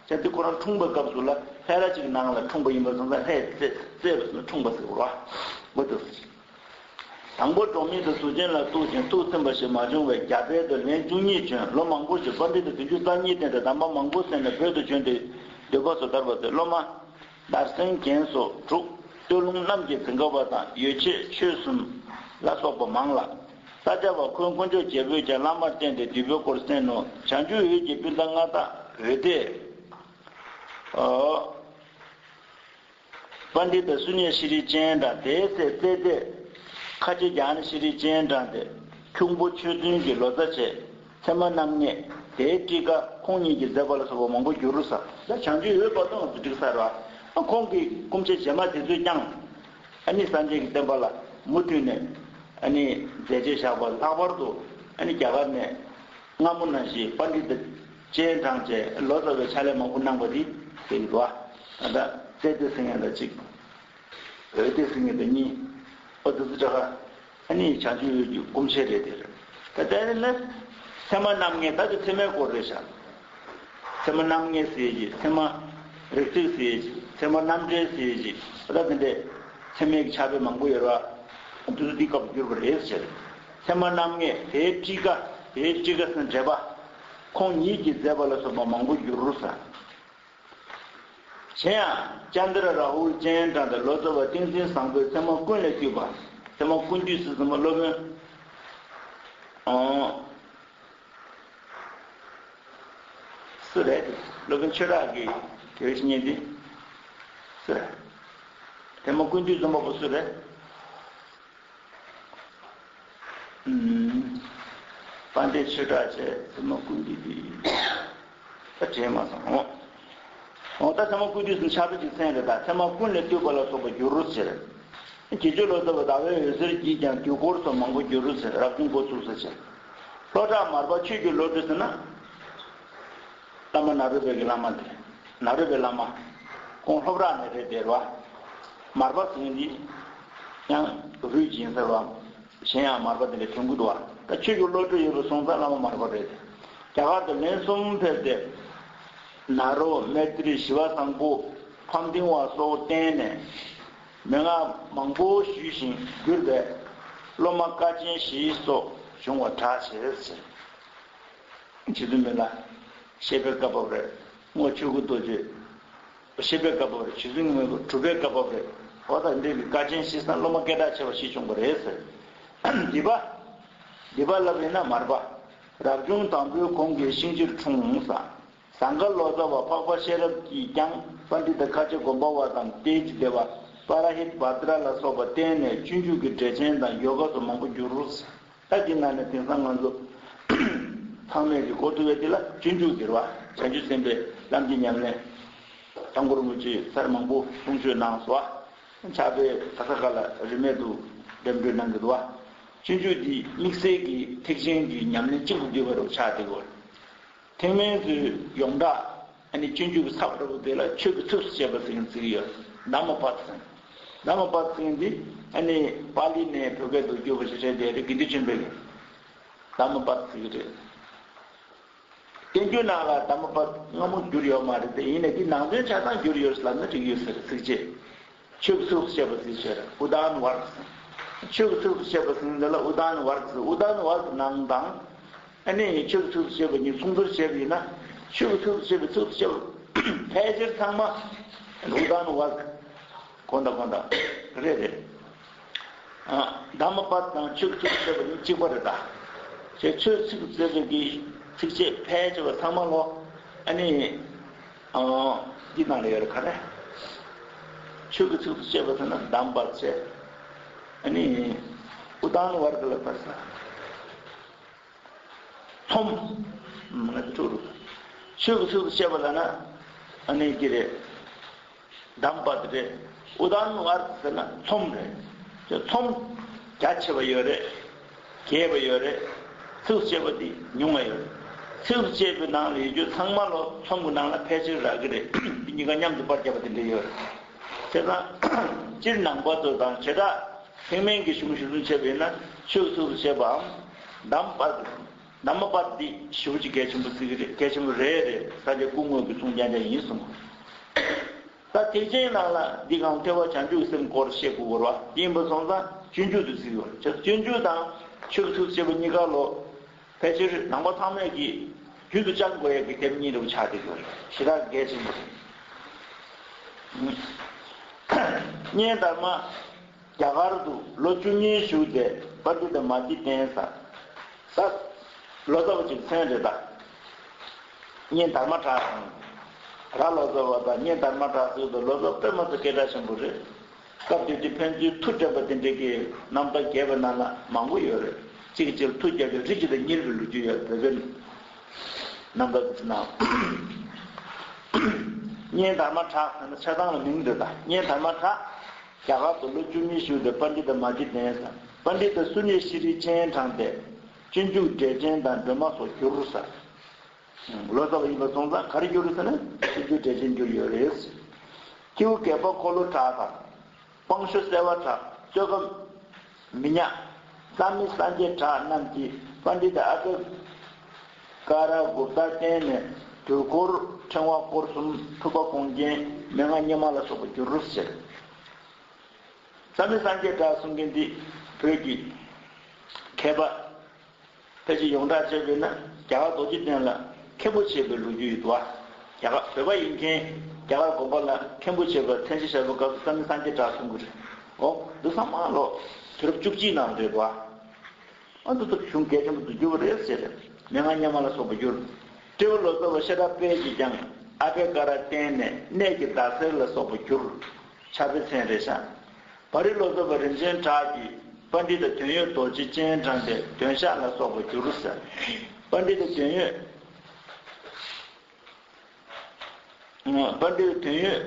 ཅག་དེ་ཁོ་རང་འཁྲུངས་པའི་སྐབས་སུ་ལ་ལྷ་རྭ་གཅིག་ནང་ལ་འཁྲུངས་པ་ཡིན་པ་སོང་ཙང་ལྷས་བཙས་བཙས་པ་སོང་འཁྲུངས་པ་ཟེར་བ། འོ་དེ་ཟེར། དང་པོ་འབྲོག་མི་དང་ཟུར་ཆེན་ལ་གཏུགས་ཤིང་ཐུགས་ཚིམ་པ་ཞིག་མ་བྱུང་བས་རྒྱ་བལ་དུ་ལན་བཅུ་གཉིས་བྱོན། ལོ་མང་པོ་ཞིག་པཎྜི་ཏ་བདུན་ཅུ་རྩ་གཉིས་བསྟེན་ཏེ་གདམས་པ་མང་པོ་གསན་ནས་བོད་དུ་བྱོན་ཏེ་སྡོད་པ་སོ་ཐར་པ་ཚེ་སློབ་མ། དར་སེང་རྒྱན་སོགས་དྲུག་སྟོད་ལུང་རྣམས་ཀྱི་འཛིན་དགའ་བ་དང་ཡོ་བྱད་ཆོས་གསུམ་ལ་སོགས་པ་མང་ལ། ས་སྐྱ་པ་འཁོན་དཀོན་མཆོག་རྒྱལ་པོས་ཀྱང་བླ་མར་བསྟེན་ཏེ་འདུས་པའི་སྐོར་གསན་ནོ། བྱང་ཆུབ་འོད་ཀྱི་སྤུན་ཟླ་མངའ་བདག་འོད་ལྡེ། པཎྜི་ཏ་སུ་ཉེ་ཤྲཱི་ཅན་དང་དེའི་སྲས་རྩེ་ལྡེ། ཁ་ཆེ་ཛྙཱ་ན་ཤྲཱི་ཅན་དང་དེ། ཁྱུང་པོ་ཆོས་བཙུན་གྱི་ལོ་ཙཱ་བྱས། ཚད་མ་རྣམ་ངེས་དེའི་ཊཱི་ཀ་ཁོང་ཉིད་ཀྱི་མཛད་པ་ལ་སོགས་པ་མང་པོ་བསྒྱུར་ས། ད་བྱང་ཆུབ་འོད་པ་སྟོང་དུ་བསྒྲིགས་ས་རེད་བ། ཁོང་གི་སྐུ་མཆེད་རྗེས་མ་དེ་ཚོས་ཀྱང་ཨ་ནི་སངས་རྒྱས་ཀྱི་བསྟན་པ་ལ་མུ་མཐུད་ནས་ཨ་ནི་མཛད་རྗེས་བཞག་པ། ལྷག་པར་དུ་ཨ་ནི་རྒྱ་གར་ནས་སྔ་མོ་ནང་བཞིན་པཎྜི་ཏ་སྤྱན་དྲངས་བྱས་ལོ་ཙཱ་བའི་ཕྱག་ལས་མང་པོ་གནང་བ་དེ་དེ་ཡིན་པ། ད་ལྟ་རྩེ་ལྡེ་ཟེར་མཁན་དང་གཅིག་འོད་ལྡེ་ཟེར་མཁན་དང་གཉིས། ཨོ་ཙི་ཙི་ཀྲ་ཧ། ཨ་ནི་བྱང་ཆུབ་འོད་ཀྱི་སྐུ་མཆེད་རེད་དེ་རེད། ད་ལྟ་ནི་ཚད་མ་རྣམ་ངེས། ད་དེ་ཚད་མའི་སྐོར་རེད་ཤག་ཚད་མ་རྣམ་ངེས་ཟེར་གྱི། ཚད་མ་རིགས་ཚད་ཟེར་གྱི། ཚད་མ་རྣམ་འགྲེལ་ཟེར་གྱི། ད་ལྟ་དེ་འདྲའི་ཚད་མའི་ཕྱག་དཔེ་མང་པོ་ཡོད་ར། དེ་ཚོ་འདི་སྐབས་བསྒྱུར་བ་རེད་ཟེར། ཚད་མ་རྣམ་ངེས་དེའི་ཊཱི་ཀ་དེའི་ཊཱི་ཀ་ཟེར་འགྲེལ་པ་ཁོང་ཉིད་ཀྱིས་མཛད་པ་ལ་སོགས་པ་མང་པོ་བསྒྱུར་ས། གཞན་ཡང་ཙནྡྲ་རཱ་ཧུལ་ཅན་དྲངས་ཏེ་ལོ་ཙཱ་བ་ཏིང་འཛིན་བཟང་པོའི་ཚད་མ་ཀུན་ལས་བཏུས་པ། ཚད་མ་ཀུན་བཏུས་ཟེར་ཙམ་པ་སློབ་དཔོན། ཨོ། སུ་རེད། སློབ་དཔོན་ཆོས་གྲགས་ཀྱི་དེ་བའི་བཤེས་གཉེན་དེ་སུ་རེད། ཚད་མ་ཀུན་བཏུས་ཙམ་པ་པོ་སུ་རེད། ཨུམ། དཔལ་ལྡན་ཆོས་གྲགས་བྱས་ཚད་མ་ཀུན་བཏུས་དེ་ད་དྲན་མ་སོང་། འོ། འོ་ད་ཚད་མ་ཀུན་བཏུས་སུ་ཕྱག་དཔེ་ཅིག་གསན་རེད། ད་ཚད་མ་ཀུན་ལས་བཏུས་པ་ལ་སོགས་པ་བསྒྱུར་རོ་ཟེར། དགེ་ཆོས་ལོ་ཙཱ་བ་ཟླ་བའི་འོད་ཟེར་གྱིས་ཀྱང་དུས་འཁོར་སོགས་མང་པོ་བསྒྱུར་རོ་ཟེར། རབ་བྱུང་འགོ་ཚུགས་ས་ཟེར། ལྷོ་བྲག་མར་པ་ཆོས་ཀྱི་བློ་གྲོས་ཟེར་ན། བླ་མ་ནཱ་རོ་པའི་གི་བླ་མ་དེ། ནཱ་རོ་པའི་བླ་མ། ཁོང་ལྷོ་བྲག་ནས་རེད་དེ་རེད་བ། མར་པ་ཟེར་མཁན་འདི་ཡང་རུས་ཀྱི་ཡིན་ཟེར་བ། གཞན་ཡང་མར་པ་དེ་འདྲ་དྲན་གྱི་འདུག་བ། ད་ཆོས་ཀྱི་བློ་གྲོས་ཡོད་པ་སོང་ཙང་བླ་མ་མར་པ་རེད་དེ། རྒྱ་གར་དུ་ལན་གསུམ་ཕེབས་ཏེ། ནཱ་རོ་མཻ་ཏྲི་ཞི་བ་བཟང་པོ་ཕམ་ཏིང་བ་སོགས་བསྟེན་ནས་མན་ངག་མང་པོ་ཞུས་ཤིང་བསྒྱུར་པས་སློབ་མ་དཀའ་ཆེན་བཞི་སོགས་བྱུང་བར་གྲགས་ཞེས་ཟེར། རྗེ་བཙུན་མི་ལ་བཤད་པའི་བཀའ་བབས་རེད། རྔོག་ཆོས་སྐུ་རྡོ་རྗེ་བཤད་པའི་བཀའ་བབས་རེད། རྗེ་བཙུན་མི་ལ་སྒྲུབ་པའི་བཀའ་བབས་རེད། འོ་ད་འདི་གི་དཀའ་ཆེན་བཞི་སང་སློབ་མ་སྐད་གྲགས་ཆེ་བ་བཞི་བྱུང་བ་རེད་ཟེར། འདི་པ། འདི་པ་ལབ་ཡིན་ན་མར་པ། རབ་བྱུང་དང་པོའི་གོང་གི་ཤིང་རྗེར་འཁྲུངས་ས། ཟངས་དཀར་ལོ་ཙཱ་བ་འཕགས་པ་ཤེས་རབ་ཀྱིས་ཀྱང་པཎྜི་ཏ་ཁ་ཆེ་དགོངས་པ་བ་དང་ཏེ་ཇི་དེ་བ་པཱ་ར་ཧི་ཏ་བྷ་དྲ་ལ་སོགས་པ་བསྟེན་ནས་སྤྱོད་འཇུག་གི་འགྲེལ་ཆེན་དང་ཡོ་ག་སོགས་མང་པོ་བསྒྱུར། ད་འདི་ནང་ནས་དེང་སང་ང་ཚོ་ཚང་མས་ཀྱི་གོ་ཐུབ་པའི་འདི་ལ་སྤྱོད་འཇུག་འདི་རེད་བ། བྱང་ཆུབ་སེམས་དཔའི་ལམ་གྱི་ཉམས་ལེན། ཐང་གོར་མུ་ཆེ་ཚར་མང་པོ་གསུང་ཆོས་གནང་སོང་བ། ཕྱག་དཔེ་ད་ས་ཁ་ལ་རིན་མེད་དུ་འགྲེམས་སྒྲོན་གནང་གི་འདུག་བ། སྤྱོད་འཇུག་འདི་དམིགས་བསལ་གྱི་ཐེག་ཆེན་གྱི་ཉམས་ལེན་གཅིག་ཏུ་འདུས་པ་རུ་ཆགས་བསྡད་ཡོད། ཐེག་དམན་གྱི་ཡོངས་གྲགས་ཨ་ནི་སྤྱོད་འཇུག་གི་ཚབ་འདྲ་པོ་དེ་ལ་ཆོས་ཀྱི་ཚུལ་དུ་བྱེད་པ་ཟེར་མཁན་ཅིག་ཡོད། དྷརྨ་པཱད་ཟེར། དྷརྨ་པཱད་ཟེར་མཁན་འདི་ཨ་ནི་པཱ་ལི་ནས་བོད་སྐད་དུ་བསྒྱུར་བ་ཞིག་རེད་དེ་རེད། དགེ་འདུན་ཆོས་འཕེལ་གྱིས་དྷརྨ་པཱད་ཟེར་གྱི་རེད། བསྟན་འགྱུར་ནང་ལ་དྷརྨ་པད་སྔ་མོ་བསྒྱུར་ཡོད་མ་རེད་དེ། ཡིན་ནའི་འདི་ནང་དོན་ཆ་ཚང་བསྒྱུར་ཡོད་ལབ་ན་འགྲིག་ཡོད་ཟེར། ཚིགས་བཅད། ཆོས་ཀྱི་ཚིགས་སུ་བཅད་པ་ཟེར་ཞེས་ཨུ་དཱན་བརྒ་ཟེར། ཆོས་ཀྱི་ཚིགས་སུ་བཅད་པ་ཟེར་འདི་ལ་ཨུ་དཱན་བརྒ་ཟེར། ཨུ་དཱན་བརྒ་ནང་དང་། ཨ་ནི་ཆོས་ཀྱི་ཚིགས་སུ་བཅད་པ་གཉིས་མཚུངས་བསྡུར་བྱས་པ་ཡིན་ན། ཆོས་ཀྱི་ཚིགས་སུ་བཅད་པའི་ཚིགས་སུ་བཅད་པ་ཕལ་ཆེར་ཚང་མ་ཨུ་དཱན་བརྒ། གོ་འདུག་གོ་འདུག་རེད་རེད། ཨ། དྷརྨ་པད་དང་ཆོས་ཀྱི་ཚིགས་སུ་བཅད་པ་གཉིས་གཅིག་པ་རེད་ད། ཞེས་ཆོས་ཚིགས་སུ་བཅད་པའི་ཚིགས་བཅད་ཕལ་ཆེ་བ་ཚང་མ་ལོ། ཨ་ནི། ཨ། འདི་ནང་ལ་ཡོད་རེད་ག་རེ། ཆོས་ཀྱི་ཚིགས་སུ་བཅད་པ་ཟེར་ན་དྷརྨ་པད་བྱས། ཨ་ནི། ཨུ་དཱན་བརྒ་ལ་བརྒ་ཟེར། ལྷོམ། ང་ཚོ་ཕྲུ་གུ། ཆོས་ཀྱི་ཚིགས་སུ་བཅད་པ་ལབ་ན། ཨ་ནི་འདི་རེད། དྷརྨ་པད་རེད། ཨུ་དཱན་བརྒ་ཟེར་ན་ལྷོམ་རེད། དེ་ལྷོམ་རྒྱ་ཆེ་བ་ཡོད་རེད། རྒྱས་པ་ཡོད་རེད། ཚིགས་སུ་བཅད་པ་འདི་ཉུང་བ་ཡོད་རེད། ཚིགས་སུ་བཅད་པའི་ནང་ལ་ཡོད་རྒྱུ་ཚང་མ་ལོ་ལྷོམ་གྱི་ནང་ལ་ཕལ་ཆེར་རག་གི་རེད། འདི་གཉིས་ཀ་མཉམ་དུ་པར་བརྒྱབ་པ་དེ་འདྲ་ཡོད་རེད། བྱས་ཙང་། སྤྱིར་ནང་པ་ཚོ་དང་བྱེ་བྲག་ཐེག་དམན་གྱི་གཞུང་གཞིར་བཟུང་བྱས་པ་ཡིན་ན་ཆོས་ཀྱི་ཚིགས་སུ་བཅད་པའམ་དྷརྨ་པད། དྷརྨ་པད་འདི་ཞེ་པོ་ཅིག་གལ་ཆེན་པོ་བརྩི་གི་རེད། གལ་ཆེན་པོ་རེད་རེད། ས་སྐྱ་སྐུ་དངོས་ཀྱིས་གསུང་རྐྱང་རྐྱང་ཡིན་གསུངས། ད་ཐེག་ཆེན་ནང་ལ་འདི་གང་ཐེག་པ་བྱང་ཆུབ་སེམས་སྐོར་བཤད་དགོས་པ་རེད་བ། དེ་ཡིན་པ་སོང་ཙང་སྤྱོད་འཇུག་ཏུ་བརྩི་གི་ཡོད་རེད། སྤྱོད་འཇུག་དང་ཆོས་ཀྱི་ཚིགས་སུ་བཅད་པ་གཉིས་ཀ་ལོ། ཕལ་ཆེར་ནང་པ་ཚང་མས་ཀྱིས་རྒྱུན་དུ་བཅང་དགོས་ཡག་གི་དེབ་གཉིས་འདྲ་བོ་ཆགས་བསྡད་ཡོད་རེད། ཞེ་དྲག་གལ་ཆེན་པོ་རེད། གཉེན་དྷརྨ། རྒྱ་གར་དུ་ལོ་བཅུ་གཉིས་བཞུགས་ཏེ་པཎྜི་ཏ་མ་ཇི་ཏན་ས། ད་ལོ་ཙཱ་བ་ཅིག་མཚན་རེད་ད། གཉེན་དྷརྨ་གྲགས་དང་། ར་ལོ་ཙཱ་བ་དང་གཉེན་དྷརྨ་གྲགས་ཟེར་དུས་ལོ་ཙཱ་དཔེ་མ་ཚོ་སྐད་གྲགས་ཆེན་པོ་རེད། སྐབས་དེ་དུས་ཕན་ཚུན་མཐུ་སྒྲིག་པ་དེ་འདྲ་གི་རྣམ་ཐར་རྒྱས་པ་ནང་ལ་མང་པོ་ཡོད་རེད། གཅིག་གིས་གཅིག་ལ་མཐུ་རྒྱག་རྒྱུ་རི་གཅིག་ཏུ་བསྙིལ་བའི་ལོ་རྒྱུས་ཡོད། བོད་པའི་རྣམ་ཐར་དེ་ནང་། གཉེན་དྷརྨ་གྲགས་ཟེར་ན་ཆ་ཚང་ལ་མིང་རེད་ད། གཉེན་དྷརྨ་གྲགས། རྒྱ་གར་དུ་ལོ་བཅུ་གཉིས་བཞུགས་ཏེ་པཎྜི་ཏ་མ་ཇི་ཏན་ས། པཎྜི་ཏ་སུ་ནི་ཤྲཱི་ཅན་དྲངས་ཏེ། སྤྱོད་འཇུག་འགྲེལ་ཆེན་དང་སྒྲོན་མ་སོགས་བསྒྱུར་ས། ལོ་ཙཱ་བ་ཡིན་པ་སོང་ཙང་ག་རེ་བསྒྱུར་ཟེར་ན་སྤྱོད་འཇུག་འགྲེལ་ཆེན་བསྒྱུར་ཡོད་རེད། ཁྱེའུ་སྒེག་པ་འཁོར་ལོ་གྲགས་དང་། སྤང་ཤོ་གསལ་བ་གྲགས། ཙོག་ཀ་མི་ཉག་བསམ་མི་སངས་རྒྱས་གྲགས་རྣམས་ཀྱིས་པཎྜི་ཏ་ཨ་བྷེ་ཀ་ར་གུཔྟ་བསྟན་ནས་དུས་འཁོར་ཕྲེང་བ་སྐོར་གསུམ་ཐུབ་པ་དགོངས་རྒྱན་མན་ངག་སྙེ་མ་ལ་སོགས་པ་བསྒྱུར་ཟེར། བསམ་མི་སངས་རྒྱས་གྲགས་གསུང་མཁན་འདི་བོད་ཀྱི་མཁས་པ། ཕལ་ཆེར་ཡོངས་གྲགས་བྱས་པས་ན་རྒྱ་གར་རྡོ་རྗེ་གདན་ལ་མཁན་པོ་བྱས་པའི་ལོ་རྒྱུས་ཡོད་དོ། རྒྱ་གར་བོད་པ་ཡིན་མཁན་རྒྱ་གར་དགོན་པ་ལ་མཁན་པོ་བྱས་པ་མཚན་ཞབས་བྱ་བའི་སྐབས་སུ་བསམ་མི་སངས་རྒྱས་གྲགས་གསུང་གི་རེད། འོ་འདི་ཚང་མ་ལོ་དུས་རབས་བཅུ་གཅིག་ནང་རེད་དོ། ཨ་འདི་ཚོ་གཞུང་གལ་ཆེན་པོ་དུ་གྱུར་པ་རེད་ཟེར། མན་ངག་སྙེ་མ་ལ་སོགས་པ་བསྒྱུར། སྤྲེའུ་ལོ་ཙཱ་བ་ཤེས་རབ་དཔལ་གྱིས་ཀྱང་ཨ་བྷེ་ཀ་ར་བསྟན་ནས་གནས་ཀྱི་ཟླ་ཟེར་ལ་སོགས་པ་བསྒྱུར། ཕྱག་དཔེ་མཚན་རེད་ཤག་བ་རི་ལོ་ཙཱ་བ་རིན་ཆེན་གྲགས་ཀྱིས་པཎྜི་ཏ་དོན་ཡོད་རྡོ་རྗེ་སྤྱན་དྲངས་ཏེ་དོན་ཞགས་ལ་སོགས་པ་བསྒྱུར་ཟེར། པཎྜི་ཏ་དོན་ཡོད། པཎྜི་ཏ་དོན་ཡོད་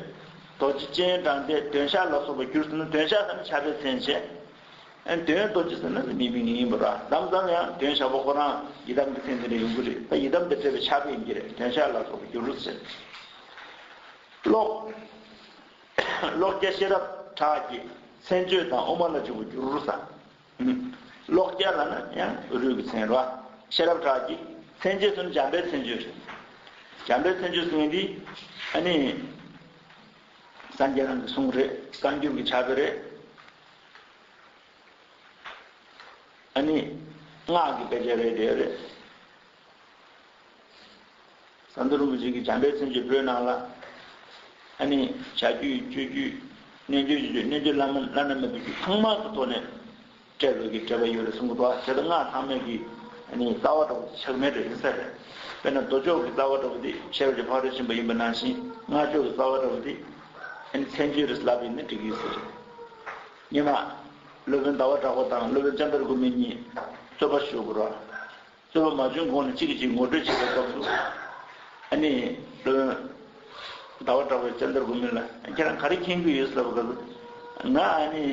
རྡོ་རྗེ་སྤྱན་དྲངས་ཏེ་དོན་ཞགས་ལ་སོགས་པ་བསྒྱུར་ཟེར་ན་དོན་ཞགས་ཟེར་ན་ཕྱག་དཔེ་མཚན་བྱས། ཨ་ནི་དོན་ཡོད་རྡོ་རྗེ་ཟེར་ན་མི་མིང་ཡིན་པ་ར། མདང་ཙམ་ཡང་དོན་ཞགས་པ་ཁོ་རང་ཡི་དམ་གྱི་མཚན་དེ་འདྲ་ཡོང་གི་རེད། ད་ཡི་དམ་དང་འབྲེལ་བའི་ཕྱག་དཔེ་ཡིན་གྱི་རེད། དོན་ཞགས་ལ་སོགས་པ་བསྒྱུར་ཟེར། ཀློག་ཀློག་སྐྱ་ཤེས་རབ་གྲགས་ཀྱིས་མཚན་བརྗོད་དང་དབུ་མ་ལ་འཇུག་པ་བསྒྱུར་ཟེར། ཀློག་སྐྱ་ལབ་ན་ཡང་རུས་ཀྱི་མཚན་རེད་བ། ཤེས་རབ་གྲགས་ཀྱིས་མཚན་བརྗོད་ཟེར་ན་འཇམ་དཔལ་མཚན་བརྗོད་རེད། འཇམ་དཔལ་མཚན་བརྗོད་ཟེར་མཁན་འདི་ཨ་ནི་སངས་རྒྱས་རང་གི་གསུང་རེད། བཀའ་འགྱུར་གྱི་ཕྱག་དཔེ་རེད། ཨ་ནི་སྔགས་ཀྱི་དཔེ་ཆ་རེད་དེ་རེད། ཟམ་གདོང་རིན་པོ་ཆེ་གིས་འཇམ་དཔལ་མཚན་བརྗོད་བོད་ནང་ལ་ཨ་ནི་བྱ་རྒྱུད་སྤྱོད་རྒྱུད་རྣལ་འབྱོར་རྒྱུད་རྣལ་འབྱོར་བླ་མ་བླ་ན་མེད་པའི་རྒྱུད་ཚང་མ་གི་ཐོག་ནས་སྤྲད་ལོ་གི་འགྲེལ་པ་ཡོད་རེད་གསུང་གི་འདུག་དེ་ལྟར་སྔགས་ཚང་མས་ཀྱི་ཨ་ནི་རྩ་བ་འདྲ་བོ་དེ་ཆགས་མེད་རེད་ཡིན་ས་རེད། དཔེར་ན་མདོ་ཕྱོགས་ཀྱི་རྩ་བ་འདྲ་བོ་དེ་ཤེས་རབ་ཀྱི་ཕ་རོལ་ཕྱིན་པ་ཡིན་པ་ནང་བཞིན་སྔགས་ཕྱོགས་ཀྱི་རྩ་བ་འདྲ་བོ་དེ་ཨ་ནི་མཚན་བརྗོད་རེད་ལབ་ཡིན་ན་འགྲིག་གི་ཡོད་ས་རེད། སྔོན་མ་སློབ་དཔོན་ཟླ་བ་གྲགས་པ་དང་སློབ་དཔོན་ལྕམ་དར་དགུ་མིན་གཉིས་རྩོད་པ་ཞུ་དགོས་རེད། རྩོད་པ་མ་བྱུང་གོང་ནས་གཅིག་གིས་གཅིག་ངོ་སྤྲོད་བྱེད་པའི་སྐབས་སུ། ཨ་ནི། ཟླ་བ་གྲགས་པས་ལྕམ་དར་དགུ་མིན་ལ་ཁྱེད་རང་ག་རེ་མཁྱེན་གྱི་ཡོད་ཟེར་བ་སྐབས་སུ། ང་ཨ་ནི།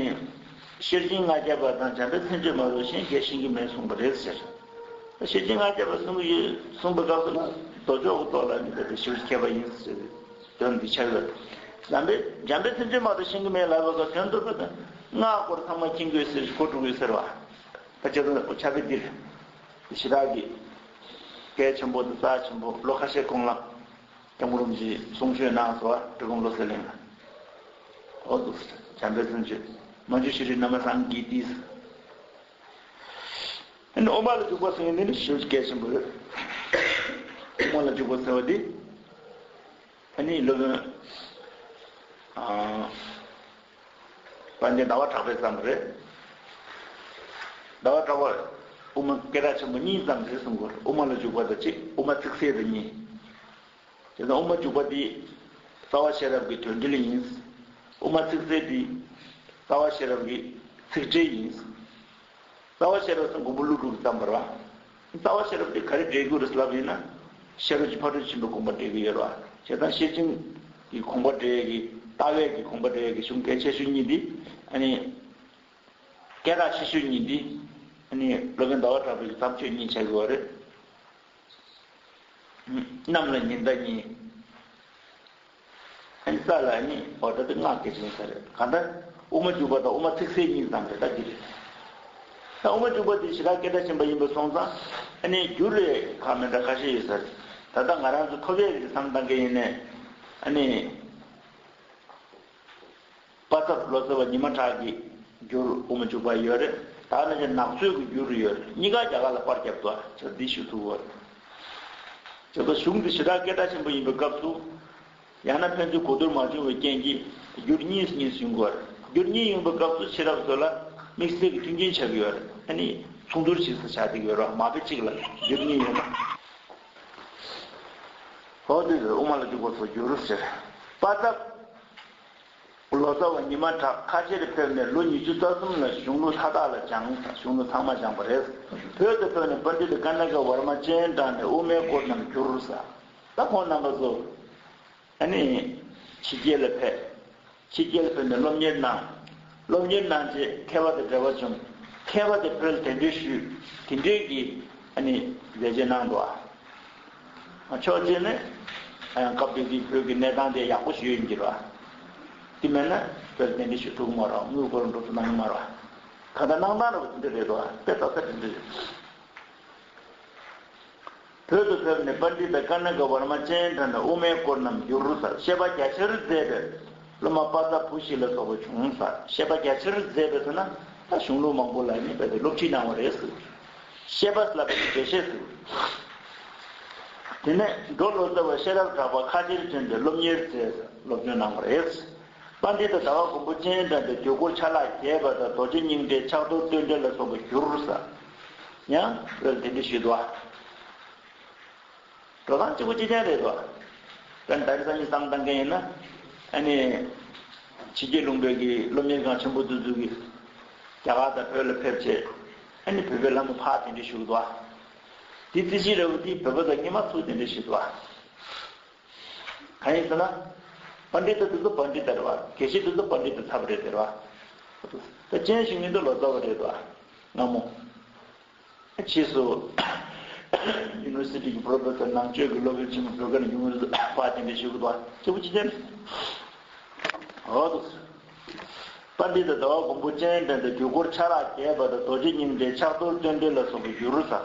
ཤེར་ཕྱིན་ལྔ་བརྒྱ་པ་དང་འཇམ་དཔལ་མཚན་བརྗོད་མ་གཏོགས་གཞན་གྱིས་ཤེས་ཀྱི་མེད་གསུངས་པ་རེད་ཟེར། ཤེར་ཕྱིན་ལྔ་བརྒྱ་པ་གསུང་གི་ཡོད་གསུངས་པའི་སྐབས་སུ་ལ་མདོ་ཕྱོགས་ཀྱི་ཐོག་ལ་ནི་དེ་ཞེ་པོ་མཁས་པ་ཡིན་ཟེར་བའི་དོན་འདི་ཆགས་ཡོད། འཇམ་དཔལ་འཇམ་དཔལ་མཚན་བརྗོད་མ་གཏོགས་ཤེས་ཀྱི་མེད་ལབ་པའི་སྐབས་དོན་དུ་བོད་དུ་སྔགས་སྐོར་ཚང་མ་མཁྱེན་གྱི་ཡོད་ཟེར་གོ་འགྲོ་གི་ཡོད་ཟེར་བ། ད་ཁྱེད་ཚོ་ཕྱག་དཔེ་འདིར་ཞེ་དྲག་གི། གལ་ཆེན་པོ་དང་རྩ་ཆེན་པོ་ལོ་ཁ་ཤས་གོང་ལ་སྐྱབས་མགོན་རིན་པོ་ཆེས་གསུང་ཆོས་གནང་སོང་བ། འབྲི་གུང་བློ་གསལ་གླིང་ལ། འོ་འདུག་སེ་བྱམས་པའི་བརྩོན་འགྲུས་མ་འཇུ་ཤི་རི་ན་མ་སང་གི་ཏིས། ཨ་ནི་དབུ་མ་ལ་འཇུག་པ་ཟེར་མཁན་འདི་ནི་ཞེ་པོ་གལ་ཆེན་པོ་རེད། དབུ་མ་ལ་འཇུག་པ་ཟེར་བ་འདི། ཨ་ནི་སློབ་དཔོན་ཨ་དཔལ་ལྡན་ཟླ་བ་གྲགས་པས་བརྩམས་པ་རེད། ཟླ་བ་གྲགས་པ་དབུ་མ་སྐད་གྲགས་ཆེན་པོ་གཉིས་བརྩམས་རེད་གསུང་གི་ཡོད་རེད། དབུ་མ་ལ་འཇུག་པ་དང་གཅིག་དབུ་མ་ཚིག་གསལ་དང་གཉིས། དེ་ལྟར་དབུ་མ་འཇུག་པ་འདི་རྩ་བ་ཤེས་རབ་ཀྱི་དོན་འགྲེལ་ཡིན། དབུ་མ་ཚིག་གསལ་འདི་རྩ་བ་ཤེས་རབ་ཀྱི་ཚིག་འགྲེལ་ཡིན། རྩ་བ་ཤེས་རབ་ཟེར་མགོན་པོ་ཀླུ་སྒྲུབ་ཀྱིས་བརྩམས་པ་རེད་བ། རྩ་བ་ཤེས་རབ་འདི་ག་རེ་འགྲེལ་དགོས་རེད་ལབ་ཡིན་ན། ཤེས་རབ་ཀྱི་ཕ་རོལ་ཏུ་ཕྱིན་པའི་དགོངས་པ་འགྲེལ་གྱི་ཡོད་རེད་བ། བྱས་ཙང་ཤེར་ཕྱིན་གྱི་དགོངས་པ་འགྲེལ་ཡས་ཀྱི་ལྟ་བའི་གི་དགོངས་པ་འགྲེལ་ཡས་ཀྱི་གཞུང་གལ་ཆེ་ཤོས་གཉིས་འདི། ཨ་ནི། སྐད་གྲགས་ཆེ་ཤོས་གཉིས་འདི། ཨ་ནི་སློབ་དཔོན་ཟླ་བ་གྲགས་པའི་གི་བརྩམས་ཆོས་གཉིས་ཆགས་ཀྱི་ཡོད་རེད། གནམ་ལ་ཉི་ཟླ་གཉིས། ཨ་ནི་ས་ལ་ཨ་ནི་འོ་ད་དེ་སྔགས་ཀྱི་ཅན་ས་རེད། གང་ལྟར་དབུ་མ་འཇུག་པ་དང་དབུ་མ་ཚིག་གསལ་གཉིས་ཙམ་རེད། ད་འདི་རེད། ད་དབུ་མ་འཇུག་པ་འདི་ཞེ་དྲག་སྐད་གྲགས་ཆེན་པོ་ཡིན་པ་སོང་ཙང་ཨ་ནི་འགྱུར་རེ་ཁག་མེད་འདྲ་ཁ་ཤས་ཡོད་ས་རེད། ད་ལྟ་ང་རང་ཚོ་ཐོབ་ཡས་ཀྱི་བསམ་བཏང་གི་ཡིན་ནས་ཨ་ནི། པ་ཚབ་ལོ་ཙཱ་བ་ཉི་མ་གྲགས་ཀྱི་འགྱུར་དབུ་མ་འཇུག་པ་ཡོད་རེད། ད་ནི་ནག་ཚོས་ཀྱི་འགྱུར་ཡོད་རེད། གཉིས་ཀ་རྒྱ་གར་ལ་པར་བརྒྱབ་འདུག་ཨ། ཆ་འདི་ཞུ་ཐུབ་བོ། བྱས་ཙང་གཞུང་འདི་ཞེ་དྲག་སྐད་གྲགས་ཆེན་པོ་ཡིན་པའི་སྐབས་སུ། ཡང་ན་ཕན་ཚུན་གོ་བསྡུར་མ་བྱུང་བའི་རྐྱེན་གྱིས་འགྱུར་གཉིས་གཉིས་ཡོང་གི་ཡོད་རེད། འགྱུར་གཉིས་ཡོང་བའི་སྐབས་སུ་ཕྱི་རབས་ཚོ་ལ་དམིགས་བསལ་གྱི་མཐུན་རྐྱེན་ཆགས་ཀྱི་ཡོད་རེད། ཨ་ནི་མཚུངས་བསྡུར་བྱེད་ས་ཆགས་བསྡད་ཀྱི་ཡོད་རེད། མ་དཔེ་གཅིག་ལ་འགྱུར་གཉིས་ཡོད་ན། འོ་དེ་ཚོ་དབུ་མ་ལ་འཇུག་པ་སོགས་འགྱུར་ཟེར། པ་ཚབ། ལོ་ཙཱ་བ་ཉི་མ་གྲགས་ཁ་ཆེར་ཕེབས་ནས་ལོ་ཉི་ཤུ་རྩ་གསུམ་ལ་གཞུང་ལུགས་མཐའ་དག་ལ་སྦྱངས། གཞུང་ལུགས་ཚང་མ་སྦྱངས་པ་རེད། བོད་དུ་ཕེབས་ནས་པཎྜི་ཏ་ཀ་ཎི་ཀ་ཝར་མ་སྤྱན་དྲངས་ནས་དབུ་མའི་སྐོར་རྣམས་བསྒྱུར་ཟེར། ད་ཁོང་རྣམ་པ་ཚོ་ཨ་ནི་ཕྱི་རྒྱལ་ལ་ཕེབས། ཕྱི་རྒྱལ་ལ་ཕེབས་ནས་སློབ་གཉེར་གནང་། སློབ་གཉེར་གནང་རྗེས་མཁས་པ་དང་འབྲེལ་བ་བྱུང་། མཁས་པ་དེ་བོད་ལ་གདན་འདྲེན་ཞུས། དེ་འདྲའི་གི་ཨ་ནི་མཛད་རྗེས་གནང་འདུག་ཨ། ཕྱོགས་གཅིག་ནས་ཡང་སྐབས་དེ་དུས་བོད་ཀྱི་གནས་སྟངས་དེ་ཡག་པོ་ཞིག་ཡོད་ཀྱི་རེད་བ། དེ་མེད་ན་བོད་ལ་གདན་འདྲེན་ཞུ་ཐུབ་ཀྱི་མ་རེད་བ། དངུལ་སྒོར་འགྲོ་ཐུབ་གནང་གི་མ་རེད་བ། གང་ལྟར་གནང་སྟངས་རེད་བ། དེ་འདྲ་རེད་འདུག་ཨ། དཔེ་ལྟ་ས་དེ་འདྲ་རེད། བོད་དུ་ཕེབས་ནས་པཎྜི་ཏ་ཀ་ཎི་ཀ་ཝར་མ་སྤྱན་དྲངས་ནས་དབུ་མའི་སྐོར་རྣམས་བསྒྱུར་ཟེར། བཤད་པ་རྒྱ་ཆེར་མཛད་པའི་སློབ་མ་པ་ཚབ་བུ་བཞི་ལ་སོགས་པ་བྱུང་ཟེར། བཤད་པ་རྒྱ་ཆེར་མཛད་པའི་ཟེར་ན་ད་གཞུང་ལུགས་མང་པོ་ལ་ནི་རྦད་དེ་སློབ་ཁྲིད་གནང་བ་རེད་ཟེར། བཤད་པ་ལ་བཤད་བཤད་ཟེར། དེ་ནས་འབྲོ་ལོ་ཙཱ་བ་ཤེས་རབ་གྲགས་པ་ཁ་ཆེར་བྱོན་ཏེ་སློབ་གཉེར་མཛད་ཟེར། སློབ་སྦྱོང་གནང་བ་རེད། པཎྜི་ཏ་ཟླ་བ་མགོན་པོ་སྤྱན་དྲངས་ཏེ་དུས་འཁོར་ཆ་ལག་རྒྱས་པ་དང་རྡོ་རྗེ་སྙིང་འགྲེལ་ཕྱག་རྡོར་བསྟོད་འགྲེལ་ལ་སོགས་པ་བསྒྱུར་ཟེར། ཡང་བོད་དེ་འདྲ་ཞུས་འདུག་བ། འགྲོ་སྟངས་གཅིག་པ་གཅིག་རྐྱང་རེད་དོ། དཔེར་ན་ད་རེས་སང་ཉིན་བསམ་བཏང་མཁན་ཡིན་ན། ཨ་ནི། ཕྱི་རྒྱལ་ལུང་པའི་གི་སློབ་གཉེར་ཁང་ཆེན་པོ་དེ་ཚོ་གི་རྒྱ་གར་དང་བོད་ལ་ཕེབས་བྱས། ཨ་ནི་བོད་པའི་བླ་མ་ཕར་དེ་འདྲ་ཞུ་གི་འདུག་བ། དེ་རྩིས་ཞིབ་རེད་བ། དེ་བོད་པ་དང་སྔོན་མ་ཚུར་དེ་འདྲ་ཞུ་འདུག་བ། གང་ཡིན་ཟེར་ན། པཎྜི་ཏ་དེ་ཚོ་པཎྜི་ཏ་རེད་བ། དགེ་བཤེས་དེ་ཚོ་པཎྜི་ཏ་ཚར་བ་རེད་ཟེར་བ། ད་ཅན་ཞུ་མཁན་དེ་ལོ་ཙཱ་བ་རེད་བ། སྔ་མོ། ཕྱིས་སུ་ཡུ་ནི་ཝར་སི་ཊི་གི་པོ་རོ་ཕེ་སར་ནང་ཆོས་ཀྱི་སློབ་དཔོན་ཆེན་མོ་བོད་དགའ་ནས་ཡུ་ནི་ཝར་སི་ཊི་པ་དེ་འདྲ་ཞུ་གི་འདུག་བ། སྐྱེས་བུ་ཅི་ཅན། འོ་དུ། པཎྜི་ཏ་ཟླ་བ་མགོན་པོ་སྤྱན་འདྲེན་དེ་དུས་འཁོར་ཆ་ལག་རྒྱས་པ་དང་རྡོ་རྗེ་སྙིང་འགྲེལ་ཕྱག་རྡོར་བསྟོད་འགྲེལ་ལ་སོགས་པ་བསྒྱུར་ཟེར།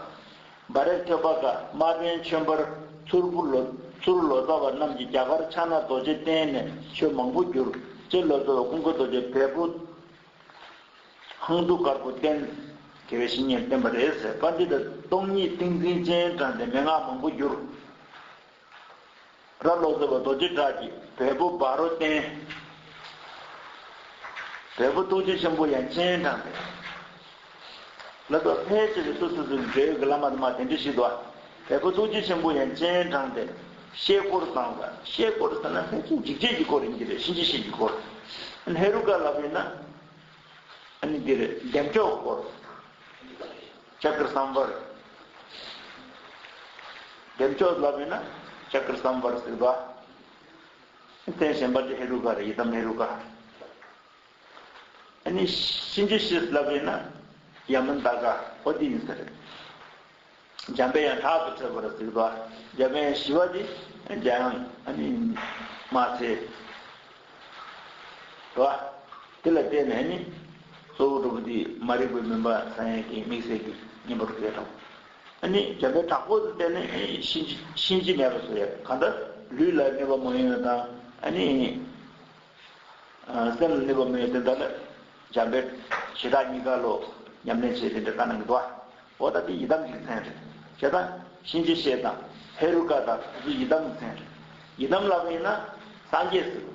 སྦ་རེག་ཐོད་པ་ཀ་དམར་པན་ཆོས་འབར་མཚུར་ཕུ་ལོ་མཚུར་ལོ་ཙཱ་བ་རྣམས་ཀྱིས་རྒྱ་གར་ཕྱག་ན་རྡོ་རྗེ་གདན་ནས་ཆོས་མང་པོ་བསྒྱུར། སྤྱིར་ལོ་ཙཱ་བ་ཀུན་དགའ་རྡོ་རྗེ་བལ་པོ་ཧང་ཏུ་དཀར་པོ་བསྟེན། དགེ་བའི་བཤེས་གཉེན་བསྟེན་པ་རེད་ཟེར། པཎྜི་ཏ་སྟོང་ཉིད་ཏིང་འཛིན་སྤྱན་དྲངས་ཏེ་མན་ངག་མང་པོ་བསྒྱུར། ར་ལོ་ཙཱ་བ་རྡོ་རྗེ་གྲགས་ཀྱིས་བལ་པོ་འབའ་རོ་བསྟེན། བལ་པོ་ཐུགས་རྗེ་ཆེན་པོ་ཡང་སྤྱན་དྲངས་ཏེ། ལ་དྭགས་ཕལ་ཆེ་བའི་སོ་སོ་སོའི་འབྲེལ་ཡོད་ཀྱི་བླ་མ་དུ་མ་དེ་འདྲ་ཞིག་འདུག་བ། བལ་པོ་ཐུགས་རྗེ་ཆེན་པོ་ཡང་སྤྱན་དྲངས་ཏེ་བཤད་སྐོར་བཏང་ཟེར། བཤད་སྐོར་ཟེར་ན་ཕལ་ཆེར་འཇིགས་བྱེད་ཀྱི་སྐོར་ཡིན་གྱི་རེད། གཤིན་རྗེ་གཤེད་ཀྱི་སྐོར། ཧེ་རུ་ཀ་ལབ་ཡིན་ན། ཨ་ནི་འདིར་བདེ་མཆོག་སྐོར། ཅཀྲ་སམ་བར། བདེ་མཆོག་ལབ་ཡིན་ན་ཅཀྲ་སམ་བར་ཟེར་བ། མཚན་གཞན་པ་དེ་ཧེ་རུ་ཀ་རེད། ཡི་དམ་ཧེ་རུ་ཀ། ཨ་ནི་གཤིན་རྗེ་གཤེད་ལབ་ཡིན་ན་ཡ་མ་ཏ་ཀ་འོ་དེ་ཡིན་ས་རེད། འཇམ་པའི་དབྱངས་དྲག་ཏུ་ཁྲོས་པར་གཟིགས་པ། འཇམ་པའི་དབྱངས་ཞི་བ་འདི་འཇམ་དབྱངས་ཨ་ནི་མ་ཚེ་རེད་བ། དེ་ལ་བརྟེན་ནས་ནི་གཙོ་བོ་གྲུབ་པ་འདི་མ་རིག་པའི་མུན་པ་སངས་ཡས་ཀྱི་དམིགས་བསལ་གྱི་གཉེན་པོར་གྱུར་ཏོ། ཨ་ནི་འཇམ་དཔལ་དྲག་པོ་དེ་བརྟེན་ནས་ཨ་ནི་གཤིན་རྗེ་གཤིན་རྗེ་མེད་པ་བཟོ་ཡ། གང་ལྟར་ལུས་ལ་གནོད་པ་མ་ཡོང་ཡ་དང་། ཨ་ནི་ཨ་སེམས་ལ་གནོད་པ་མ་ཡོང་ཡ་དེ་འདྲ་ལ་འཇམ་དཔལ་བྱེ་བྲག་སྙིང་ག་ལོ་ཉམས་ལེན་བྱས་དེ་འདྲ་བཀའ་གནང་གི་འདུག་འོ་ད་དེ་ཡི་དམ་གྱི་མཚན་རེད། བྱས་ཙང་གཤིན་རྗེ་གཤེད་དང་ཧེ་རུ་ཀ་དང་དེ་ཚོ་ཡི་དམ་གྱི་མཚན་རེད། ཡི་དམ་ལབ་པ་ཡིན་ན་སངས་རྒྱས་ཟེར།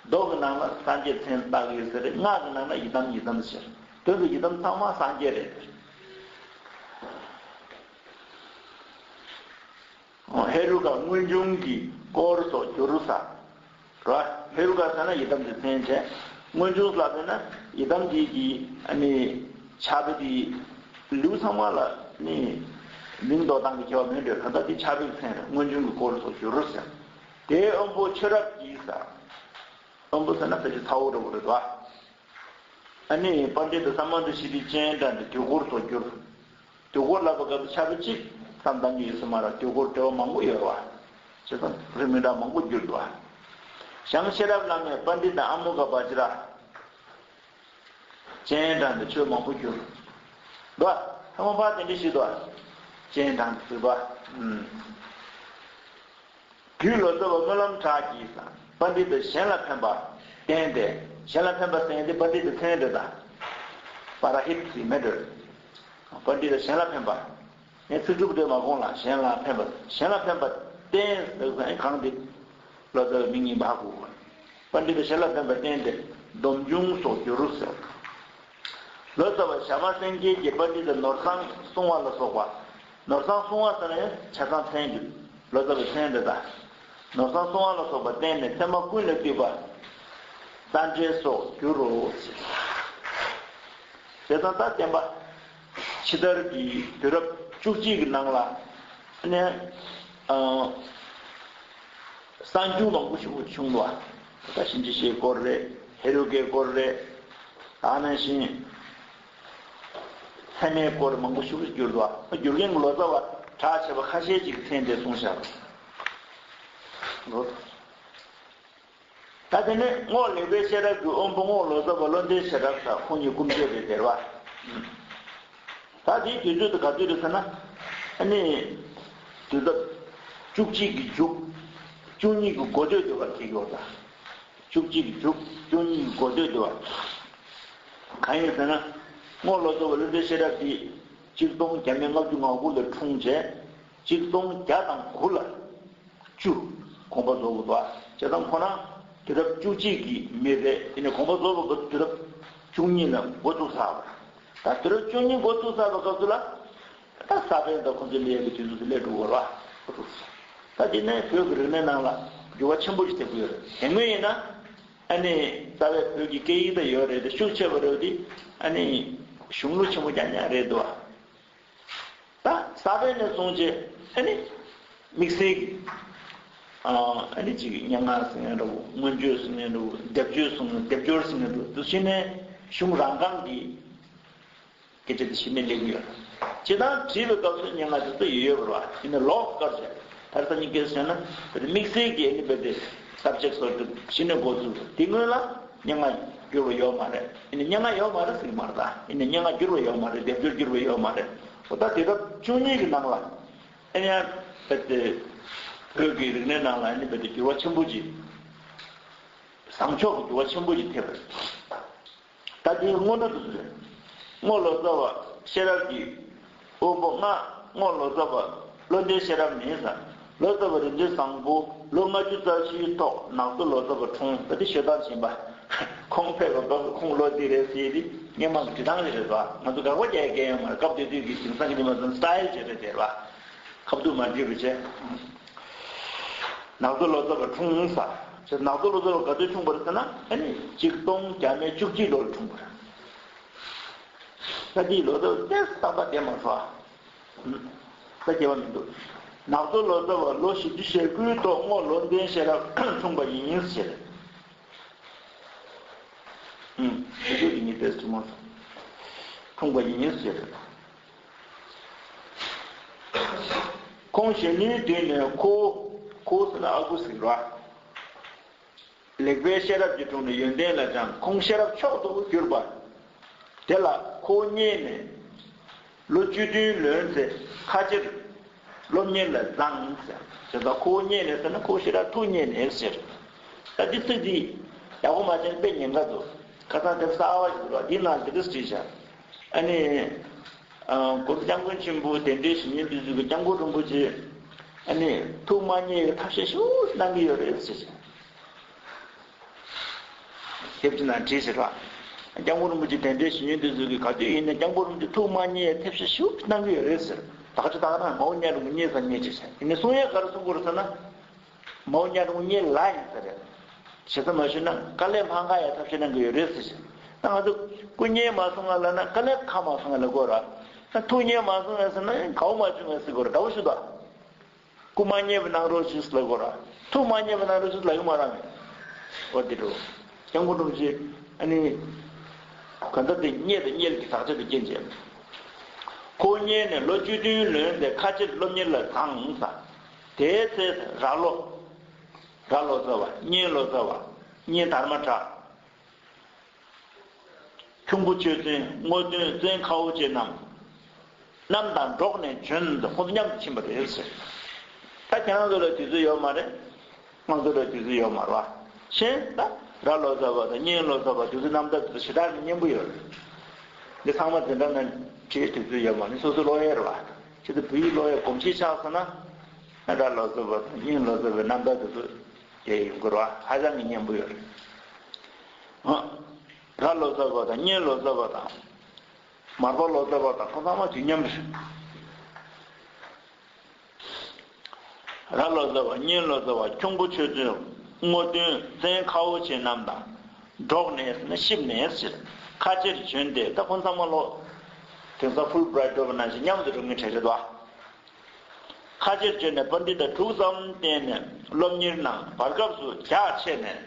མདོ་གི་ནང་ལ་སངས་རྒྱས་མཚན་བཏགས་ཡོད་ཟེར། སྔགས་ཀྱི་ནང་ལ་ཡི་དམ་ཡི་དམ་ཟེར། དོན་དུ་ཡི་དམ་ཚང་མ་སངས་རྒྱས་རེད། ཧེ་རུ་ཀ་སྔོན་བྱུང་གི་དཀོར་སོགས་བསྒྱུར་ས་རེད། ཧེ་རུ་ཀ་ཟེར་ན་ཡི་དམ་གྱི་མཚན་བྱས། སྔོན་བྱུང་ལབ་པས་ན་ཡི་དམ་འདི་གི་ཨ་ནི་ཕྱག་དཔེ་འདི་ལེའུ་ཚང་མ་ལ་ནི་མིང་འདོགས་སྟངས་ཀྱི་ཁྱད་པར་མེད་འགྲོ། ད་ལྟ་འདི་ཕྱག་དཔེའི་མཚན་རེད། སྔོན་བྱུང་གི་དཀོར་སོགས་བསྒྱུར་ཟེར། དེའི་དབོན་པོ་ཆོས་རབ་ཀྱིས་ཟེར། དབོན་པོ་ཟེར་ན་ཕལ་ཆེར་ཚ་བོ་འདྲ་པོ་རེད་དོ། ཨ་ནི་པཎྜི་ཏ་སཾ་མཱ་ཏི་ཤྲཱི་སྤྱན་དྲངས་ཏེ་དུས་འཁོར་སོགས་བསྒྱུར། དུས་འཁོར་ལབ་པ་སྐབས་སུ་ཕྱག་དཔེ་གཅིག་ཙམ་གཏང་རྒྱུ་ཡོད་ས་མ་རེད། དུས་འཁོར་འགྲེལ་པ་མང་པོ་ཡོད་རེད་བ། བྱས་ཙང་རིགས་མི་འདྲ་མང་པོ་བསྒྱུར་འདུག་བ། ཞང་ཤེས་རབ་བླ་མས་པཎྜི་ཏ་ཨ་མོ་ག་བཛྲ་སྤྱན་དྲངས་ཏེ་ཆོས་མང་པོ་བསྒྱུར་འདུག་བ། ཐ་མ་ཕར་དེ་འདྲ་ཞིག་འདུག་བ། སྤྱན་དྲངས་ཏེ་ཟེར་བ། ཨུམ། རྒྱུད་ལོ་ཙཱ་བ་སྨོན་ལམ་གྲགས་ཀྱིས་པཎྜི་ཏ་གཞན་ལ་ཕན་པ་བསྟན་ཏེ། གཞན་ལ་ཕན་པ་ཟེར་ཡ་དེ་པཎྜི་ཏ་མཚན་རེད་ད། པ་ར་ཧི་ཏ་ཟེར་མེད་འགྲོ། པཎྜི་ཏ་གཞན་ལ་ཕན་པ། ངས་ཚིག་གྲུབ་དེ་མ་དགོངས་ལ། གཞན་ལ་ཕན་པ། གཞན་ལ་ཕན་པ་བསྟན་ཟེར་ས་གང་དེ་ལོ་ཙཱ་བའི་མིང་ཡིན་པ་ཧ་གོ་དགོས། པཎྜི་ཏ་གཞན་ལ་ཕན་པ་བསྟན་ཏེ་སྡོམ་འབྱུང་སོགས་བསྒྱུར་ཟེར། ལོ་ཙཱ་བ་ཞྭ་དམར་སེང་གེ་གིས་པཎྜི་ཏ་ནོར་བཟང་སྲུང་བ་ལ་སོགས་པ། ནོར་བཟང་སྲུང་བ་ཟེར་ན་ཡང་ཆ་ཚང་མཚན་གྱི་ལོ་ཙཱ་བའི་མཚན་རེད་ད། ནོར་བཟང་སྲུང་བ་ལ་སོགས་པ་བསྟན་ནས་ཚད་མ་ཀུན་ལས་བཏུས་པ། རྟ་འགྲེལ་སོགས་བསྒྱུར་རོ་ཟེར། བྱས་ཙང་ད་བསྟན་པ་ཕྱི་དར་གྱི་དུས་རབས་བཅུ་གཅིག་གི་ནང་ལ་ནས་ཨ། གསར་འགྱུར་མང་པོ་ཞིག་བྱུང་བ། ད་གཤིན་རྗེ་གཤེད་སྐོར་རེད། ཧེ་རུ་ཀའི་སྐོར་རེད། ད་ནང་བཞིན་ཚད་མའི་སྐོར་མང་པོ་ཞིག་བསྒྱུར་འདུག་བསྒྱུར་མཁན་གྱི་ལོ་ཙཱ་བ་གྲགས་ཆེ་བ་ཁ་ཤས་ཅིག་གི་མཚན་དེ་གསུངས་བཞག་འདུག་ད་དེ་ནས་རྔོག་ལེགས་པའི་ཤེས་རབ་ཀྱི་དབོན་པོ་རྔོག་ལོ་ཙཱ་བ་བློ་ལྡན་ཤེས་རབ་ཟེར། ཁོང་གཉིས་སྐུ་མཆེད་རེད་ཟེར་བ། ད་དེའི་དུས་ཚོད་དེ་ག་དུས་རེད་ཟེར་ན། ཨ་ནི་དུས་རབས་བཅུ་གཅིག་གི་མཇུག་བཅུ་གཉིས་ཀྱི་འགོ་སྟོད་དེ་བར་འཁེལ་གྱི་ཡོད་ད། བཅུ་གཅིག་གི་མཇུག་བཅུ་གཉིས་ཀྱི་འགོ་སྟོད་དེ་བར། གང་ཡིན་ཟེར་ན། རྔོག་ལོ་ཙཱ་བ་བློ་ལྡན་ཤེས་རབ་ཀྱིས་ཆིག་སྟོང་བརྒྱ་མེད་ལྔ་བཅུ་ང་དགུ་ལ་འཁྲུངས་རྗེས་ཆིག་སྟོང་བརྒྱ་དང་དགུ་ལ། བཅུ། དགོངས་པ་རྫོགས་པ་འདུག་བ། བྱས་ཙང་ཁོ་རང་དུས་རབས་བཅུ་གཅིག་གི་མི་རེད། ཡིན་ནའི་དགོངས་པ་རྫོགས་པ་དུས་རབས་བཅུ་གཉིས་ལ་འགོ་བཙུགས་ཚར་བ། ད་དུས་རབས་བཅུ་གཉིས་འགོ་བཙུགས་ཚར་བའི་སྐབས་སུ་ལ། ད་ས་པཎ་དང་ཁོང་ཚོའི་ལས་ཀྱི་དུས་ཚོད་དུ་སླེབས་འགྲོ་བ་རེད་བ། འགོ་བཙུགས་ཚར། ད་དེ་ནས་བོད་ཀྱི་རིག་གནས་ནང་ལ་འགྱུར་བ་ཆེན་པོ་ཞིག་ཐེབས་ཀྱི་ཡོད་རེད། དེ་སྔོན་ཡིན་ན། ཨ་ནི་རྩ་བའི་བོད་ཀྱི་སྐད་ཡིག་ད་ཡོད་རེད་དེ་ཤུགས་ཆེ་བ་རེད་དེ། ཨ་ནི་གཞུང་ལུགས་ཆེན་པོ་རྐྱང་རྐྱང་རེད་འདུག་བ། ད་ས་པཎ་ནས་བཟུང་རྗེས་ཨ་ནི་དམིགས་བསལ་གྱི་ཨ་ནི་ཅིག་སྙན་ངག་ཟེར་མཁན་འདྲ་བོ། མངོན་བརྗོད་ཟེར་མཁན་འདྲ་བོ། སྡེབ་སྦྱོར་ཟེར་མཁན། སྡེབ་སྦྱོར་ཟེར་མཁན་འདྲ་བོ། དེ་ཚོ་ནས་གཞུང་རང་རྐང་གི་སྐད་ཆ་དེ་གཞི་ནས་སླེབས་ཀྱི་ཡོད། སྤྱིར་བཏང་བྲིས་པའི་སྐབས་སུ་སྙན་ངག་དེ་ཚོ་ཡོད་ཡོད་པ་རེད་བ། ཡིན་ནའི་ལོགས་སུ་བཀར་བྱས། ད་རེས་སང་ཉིན་སྐད་ཆ་བཤད་ན་དེ་དམིགས་བསལ་གྱི་ཨ་ནི་བོད་དེ་སབ་ཇེག་སོགས་དེ་གཞི་ནས་འགོ་བཙུགས། དེ་སྔོན་ལ་སྙན་ངག་བསྒྱུར་བ་ཡོད་མ་རེད། ཡིན་ནའི་སྙན་ངག་ཡོད་མ་རེད་ཟེར་གྱི་མ་རེད་ད། ཡིན་ནའི་སྙན་ངག་བསྒྱུར་བ་ཡོད་མ་རེད། སྡེབ་སྦྱོར་བསྒྱུར་བ་ཡོད་མ་རེད། འོ་ད་དུས་རབས་བཅུ་གཉིས་ཀྱི་ནང་ལ་ཨ་ནི་ཡང་བོད་དེ་བོད་ཀྱི་རིག་གནས་ནང་ལ་ཨ་ནི་བོད་དེ་འགྱུར་བ་ཆེན་པོ་ཅིག་བཟང་ཕྱོགས་ཀྱི་འགྱུར་བ་ཆེན་པོ་ཞིག་ཐེབས་པ་རེད། ད་དེའི་སྔོན་འགྲོ་དེ་ཚོ་རེད། རྔོག་ལོ་ཙཱ་བ་ཤེས་རབ་ཀྱི་དབང་པོ་ལྔ། རྔོག་ལོ་ཙཱ་བ་བློ་ལྡན་ཤེས་རབ་ནི་ཟེར། ལོ་ཙཱ་བ་རིག་འཛིན་བཟང་པོ་ལོ་ལྔ་བཅུ་རྩ་བཞིའི་ཐོག་ནག་རྫི་ལོ་ཙཱ་བ་འཁྲུངས། ད་དེ་ཤོད་སྟངས་ཡིན་པ། ཁོང་ཕེབས་པའི་སྐབས་སུ་ཁོང་ལོ་འདི་རེད་ཟེར་དེ་སྔོན་མ་གི་འབྲི་སྟངས་ཞིག་རེད་པ། ང་ཚོ་དགག་པ་རྒྱག་མཁན་ཡོད་མ་རེད། སྐབས་དེ་དུས་ཀྱི་དེང་སང་གི་མི་མང་ཚོ་སི་ཊའིལ་ཅིག་རེད་དེ་རེད་པ། ཁ་བསྡུར་མ་བྱས་པ་བྱས། ནག་རྫི་ལོ་ཙཱ་བ་འཁྲུངས་ས། ནག་རྫི་ལོ་ཙཱ་བ་ག་དུས་འཁྲུངས་པ་རེད་ཟེར་ན། ཨ་ནི་ཆིག་སྟོང་བརྒྱ་མེད་བཅུ་གཅིག་ལོར་འཁྲུངས་པ་རེད། ད་དེའི་ལོ་ཙཱ་བ་ཏོག་ཙམ་རྟག་པར་བསྡད་མ་སོང་ཨ། ད་སྐྱེ་བ་མི་འདུག་ནག་རྫི་ལོ་ཙཱ་བ་ལོ་བཞི་བཅུ་ཞེ་དགུའི་ཐོག་རྔོག་བློ་ལྡན་ཤེས་རབ་འཁྲུངས་པ་ཡིན་ཟེར། ཨུམ། དེ་དུས་ཀྱི་ཉིན་ཏོག་ཙམ་མ་སོང་། འཁྲུངས་པ་ཡིན་ཟེར། ཁོང་གཞོན་ནུའི་དུས་ནས་ཁོ། ཁོ་ཟེར་ན་ཨ་ཁུ་ཟེར་བ། ལེགས་པའི་ཤེས་རབ་ཀྱི་དྲུང་ནས་ཡོན་ཏན་ལ་སྦྱངས། ཁོང་ཤེས་རབ་མཆོག་ཏུ་གྱུར་པ། དེ་ལ་ཁོ་བོ་མཉེས་ནས། ལོ་བཅུ་བདུན་ལོན་ཚེ་ཁ་ཕྱིར་སློབ་གཉེར་ལ་བརྫངས་ཟེར། ད་ཁོ་བོ་རྙེད་ནས་ཟེར་ན་ཁོ་བོ་ཞེ་དྲག་ཐུགས་མཉེས་ནས་ཟེར། ད་འདི་ཚིག་འདི་ཡག་པོ་མ་བྱས་ན་དཔེ་ཉེན་ཁ་འདུག་ཁ་སང་དེབ་གསར་བ་ཞིག་འདུག་འདིའི་ནང་འདི་འདྲ་བྲིས་བཞག་ཨ་ནི། ཨ། གོང་ས་སྐྱབས་མགོན་ཆེན་པོ་གདན་འདྲེན་ཞུ་མཁན་དེ་ཚོས་ཀྱི་སྐྱབས་མགོན་རིན་པོ་ཆེ་ཨ་ནི་ཐུགས་མ་མཉེས་པའི་ཐབས་ཤེས་ཤུགས་གནང་གི་ཡོད་རེད་ཟེར། དེབ་ཅིག་ནང་བྲིས་ཟེར་བ། སྐྱབས་མགོན་རིན་པོ་ཆེ་གདན་འདྲེན་ཞུ་མཁན་དེ་ཚོས་ཀྱི་ག་དུས་ཡིན་ན་སྐྱབས་མགོན་རིན་པོ་ཆེ་ཐུགས་མ་མཉེས་པའི་ཐབས་ཤེས་ཤུགས་གནང་གི་ཡོད་རེད་ཟེར། ད་ག་ཅི་ད་ག་ན་མའོ་ཉན་རིན་པོ་ཆེ་ཉེས་ས་ཉེས་ཅིག་ཟེར་ཡིན་ནའི་གསུང་ཡས་ག་རེ་གསུང་དགོས་རེད་ཟེར་ན། མའོ་ཉན་རིན་པོ་ཆེ་ལ་ཡིན་ས་རེད། ཞེ་ས་མ་ཞུས་ན་དཀའ་ལས་མ་འཁག་ཡ་ཐབས་ཤེས་གནང་གི་ཡོད་རེད་ཟེར། ད་ང་ཚོ་སྐུ་ཉེས་མ་སོང་ང་ལབ་ན་དཀའ་ལས་ཁག་མ་སོང་ང་ལབ་དགོས་ར། ད་ཐུགས་ཉེས་མ་སོང་ང་ཟེར་ན་དགའ་བོ་མ་བྱུང་ང་ཟེར་དགོས་ར། འདྲ་བོ་ཞུ་ད། སྐུ་མ་མཉེས་པ་གནང་རོགས་ཞུ་ལབ་དགོས་ར། ཐུགས་མ་མཉེས་པ་གནང་རོགས་ཞུ་ལབ་ཡོད་མ་ར་མེད། འོ་དེ་འགྲོ། སྐྱབས་མགོན་རིན་པོ་ཆེ་ཨ་ནི། གང་ལྟར་དེ་མཉེས་དང་མཉེས་ཀྱི་དག་ཆ་དེ་རྐྱེན་བྱས། ཁོ་མཉེས་ནས་ལོ་བཅུ་བདུན་ལོན་ཏེ་ཁ་ཕྱིར་སློབ་གཉེར་ལ་བརྫངས་ས། དེའི་ཚེ་ར་ལོ། ར་ལོ་ཙཱ་བ། གཉན་ལོ་ཙཱ་བ། གཉན་དྷརྨ་ཊ། ཁྱུང་པོ་ཆོས་བཙུན། རྔོག་སྟོན། བཙན་ཁ་བོ་ཆེ་རྣམས། རྣམས་དང་འགྲོགས་ནས་བྱོན་ཏེ་ཁོང་ཚོ་མཉམ་དུ་ཕྱིན་པ་རེད་ཟེར། ད་ཁྱེད་རང་ཚོ་ལ་དུས་ཚོད་ཡོད་མ་རེད། ང་ཚོ་ལ་དུས་ཚོད་ཡོད་མ་རེད་བ། གཞན་ད་ར་ལོ་ཙཱ་བ་དང་གཉན་ལོ་ཙཱ་བ་དུས་ཚོད་རྣམ་ཐར་དེ་ཚོ་ཞེ་དྲག་གི་སྙན་པོ་ཡོད་རེད། འདི་ཚང་མ་འཛིན་གྲྭ་ནང་བྲིས་དུས་ཚོད་ཡོད་མ་རེད། སོ་སོ་ཀློག་ཡས་རེད་བ། ཁྱེད་ཚོ་བོད་ཡིག་ཀློག་ཡས་གོམས་གཤིས་ཆགས་སོང་ན། ར་ལོ་ཙཱ་བ་དང་གཉན་ལོ་ཙཱ་བའི་རྣམ་ཐར་དེ་ཚོ་དེ་ཡོང་གི་རེད་བ། ཧ་ཅང་གི་སྙན་པོ་ཡོད་རེད། ཨ། ར་ལོ་ཙཱ་བ་དང་གཉན་ལོ་ཙཱ་བ་དང་། མར་པ་ལོ་ཙཱ་བ་དང་ཁོང་ཚང་མ་དུས་མཉམ་རེད། ར་ལོ་ཙཱ་བ། གཉན་ལོ་ཙཱ་བ། ཁྱུང་པོ་ཆོས་བཙུན། རྔོག་སྟོན། བཙན་ཁ་བོ་ཆེ་རྣམས་དང་འགྲོགས་ནས་ཟེར་ན་གཤིབས་ནས་ཟེར། ཁ་ཕྱིར་བྱོན་ཏེ་ད་ཁོང་ཚང་མ་ལོ། དེང་སང་ཕུལ་བྷི་རའེ་ཊི་འགྲོ་བ་ནང་བཞིན་མཉམ་དུ་འགྲོ་མཁན་གྲས་རེད་དོ། ཁ་ཕྱིར་བྱོན་ནས་པཎྜི་ཏ་དྲུག་ཙམ་བསྟེན་ནས་སློབ་གཉེར་གནང་། བར་སྐབས་སུ་རྒྱགས་ཆད་ནས།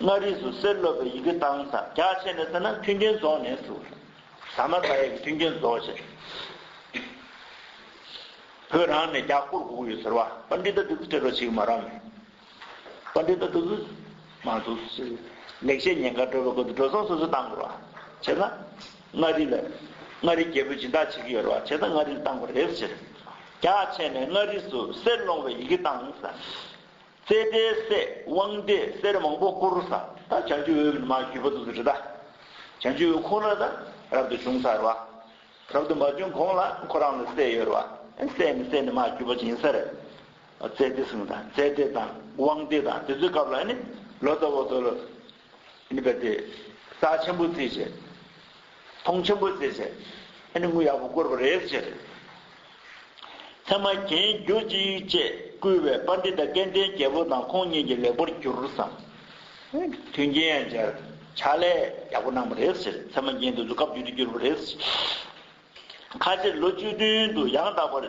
མངའ་རིས་སུ་གསེར་སློབ་པའི་ཡི་གེ་བཏང་ས། རྒྱགས་ཆད་ནས་ཟེར་ན་མཐུན་རྐྱེན་རྫོགས་ནས་སུ། ཟ་མ་ཟ་ཡས་ཀྱི་མཐུན་རྐྱེན་རྫོགས་བྱས། བོད་རང་ནས་རྒྱགས་བསྐུར་དགོས་ཀྱི་ཡོད་ཟེར་བ། པཎྜི་ཏ་དེ་ཚོ་སྤྲད་རོགས་བྱེད་ཀྱི་མ་རེད་མེད། པཎྜི་ཏ་དེ་ཚོ་མ་འདུག་ཟེར། ལེགས་བཤད་ཉེན་ཁར་འགྲོ་བའི་སྐབས་སུ་འགྲོ་སོང་སོ་སོས་བཏང་དགོས་རེད་བ། བྱས་ན། མངའ་རིས་ལ། མངའ་རིས་རྒྱལ་པོས་སྦྱིན་བདག་བྱེད་ཀྱི་ཡོད་རེད་བ། བྱས་ཙང་མངའ་རིས་ལ་བཏང་དགོས་རེད་ཟེར། རྒྱགས་ཆད་ནས་མངའ་རིས་སུ་གསེར་སློང་བའི་ཡི་གེ་བཏང་ས། རྩེ་གྲའི་སྲས་དབང་ལྡན་གསེར་མང་པོ་བསྐུར་ས། ད་བྱང་ཆུབ་འོད་ནི་མ་བརྒྱུད་པ་དེ་ཚོ་རེད་ད། བྱང་ཆུབ་འོད་ཁོ་ན་ད་རབ་ཏུ་བྱུང་ས་རེད་བ། རབ་ཏུ་མ་བྱུང་གོང་ལ་ཁོ་རང་ལ་སྲས་ཡོད་རེད་བ། སྲས་ནི་སྲས་ནི་མ་བརྒྱུད་པ་ཅིག་ཡིན་ས་རེད། རྩེ་གྲའི་སྲས་དང་རྩེ་གྲའི་དང་དབང་ལྡན་དང་དེ་ཚོའི་སྐབས་ལ་ནི་ལོ་ཙཱ་བ་ཚོ་ལ། ཨ་ནི་རྦད་དེ། རྩ་ཆེན་པོ་བརྩིས་བྱས། མཐོང་ཆེན་པོ་བརྩིས་བྱས། ཨ་ནི་དངུལ་ཡག་པོ་བསྐུར་བ་རེད་ཟེར། ཚད་མ་རྒྱན་གྱུར་ཅིག་ཅེས་བསྐུལ་བས་པཎྜི་ཏ་སྐལ་ལྡན་རྒྱལ་པོ་དང་ཁོང་གཉིས་ཀྱིས་ལེགས་པར་བསྒྱུར་བསམ། མཐུན་རྐྱེན་ཡང་སྦྱར། ཕྱག་ལས་ཡག་པོ་གནང་བ་རེད་ཟེར། ཚད་མ་རྒྱན་དེ་ཚོ་སྐབས་བརྒྱུད་དུ་བསྒྱུར་བ་རེད་ཟེར། ཁ་ཕྱིར་ལོ་བཅུ་བདུན་དུ་ཡང་དག་པར།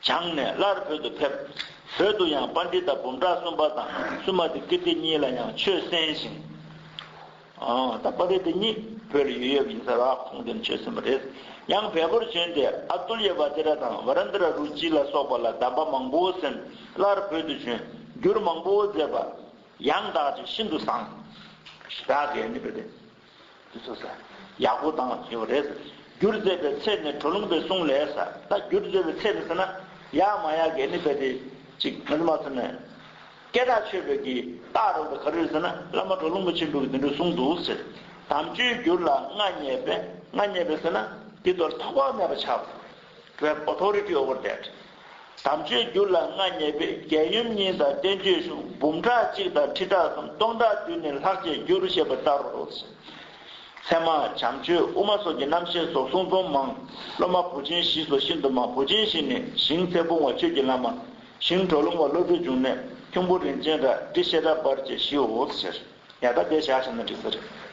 སྦྱངས་ནས་སླར་བོད་དུ་ཕེབས། བོད་དུ་ཡང་པཎྜི་ཏ་འབུམ་ཕྲག་གསུམ་པ་དང་སུ་མ་ཏི་ཀིརྟི་གཉིས་ལ་ཡང་ཆོས་གསན་ཞིང་། ཨ། ད་པཎྜི་ཏ་གཉིས་བོད་ལ་ཡོད་ཡོད་པ་ཡིན་ས་རེད། ཁོང་དེ་ནས་ཆོས་གསན་པ་རེད། ཡང་བལ་པོར་བྱོན་ཏེ་ཨ་ཏུལ་ཡ་བཛྲ་དང་ཝ་རན་ཏ་ར་རུ་ཅི་ལ་སོགས་པ་ལ་གདམས་པ་མང་པོ་གསན། སླར་བོད་དུ་བྱོན། བསྒྱུར་མང་པོ་མཛད་པ། ཡང་དག་ཅིང་ཤིན་ཏུ་བཟང་། ཞེ་དྲག་གི་ནི་བོད་དེ། དེ་ཚོ་ས། ཡག་པོ་བཏང་ཡོད་རེད། བསྒྱུར་མཛད་པའི་ཚད་ནི་གྲོ་ལུང་པའི་གསུང་ལས་ས། ད་བསྒྱུར་མཛད་པའི་ཚད་ནི་ཟེར་ན། ཡག་མ་ཡག་གི་ནི་བོད་དེ། ཅིག་ང་ཚོ་མ་ཟེར་ན། སྐད་གྲགས་ཆོད་པའི་གི་རྟགས་རུ་ག་རེ་ཟེར་ན། བླ་མ་གྲོ་ལུང་པ་ཆེན་པོས་འདི་འདྲ་གསུངས་འདུག་ཟེར། དམ་ཆོས་བསྒྱུར་ལ་མངའ་བརྙེས་པས། མངའ་བརྙེས་པས་ཟེར་ན། འདི་ལྟར་ཐོགས་པ་མེད་པ་ཆགས། To have authority over that. དམ་ཆོས་བསྒྱུར་ལ་མངའ་བརྙེས་པས། རྒྱལ་ཡུམ་གཉིས་དང་བསྟན་བཅོས་གཞུང་། འབུམ་ཕྲག་གཅིག་དང་ཁྲི་ཕྲག་གསུམ། སྟོང་ཕྲག་བདུན་ནི་ལྷག་བཅས་བསྒྱུར། ཞེས་པ་ལྟར་རོ། ཚད་མ་བྱམས་ཆོས་དབུ་མ་སོགས་ཀྱི་རྣམ་བཤད་སོགས་གསུང་རྩོམ་མང་། སློབ་མ་བུ་ཆེན་བཞི་སོགས་ཤིན་ཏུ་མང་། བུ་ཆེན་བཞི་ནི་ཞིང་ཚེ་སྤོང་བ་ཆོས་ཀྱི་བླ་མ། ཞིང་གྲོ་ལུང་བ་བློ་གྲོས་འབྱུང་གནས། ཁྱུང་པོ་རིན་ཆེན་ར། ཏྲི་ཤེལ་ར་པར་བཅས་བཞིའོ་ཟེར། ཡ་ད་དེ་བཞག་བཞག་ན་འགྲིག་ས་རེད།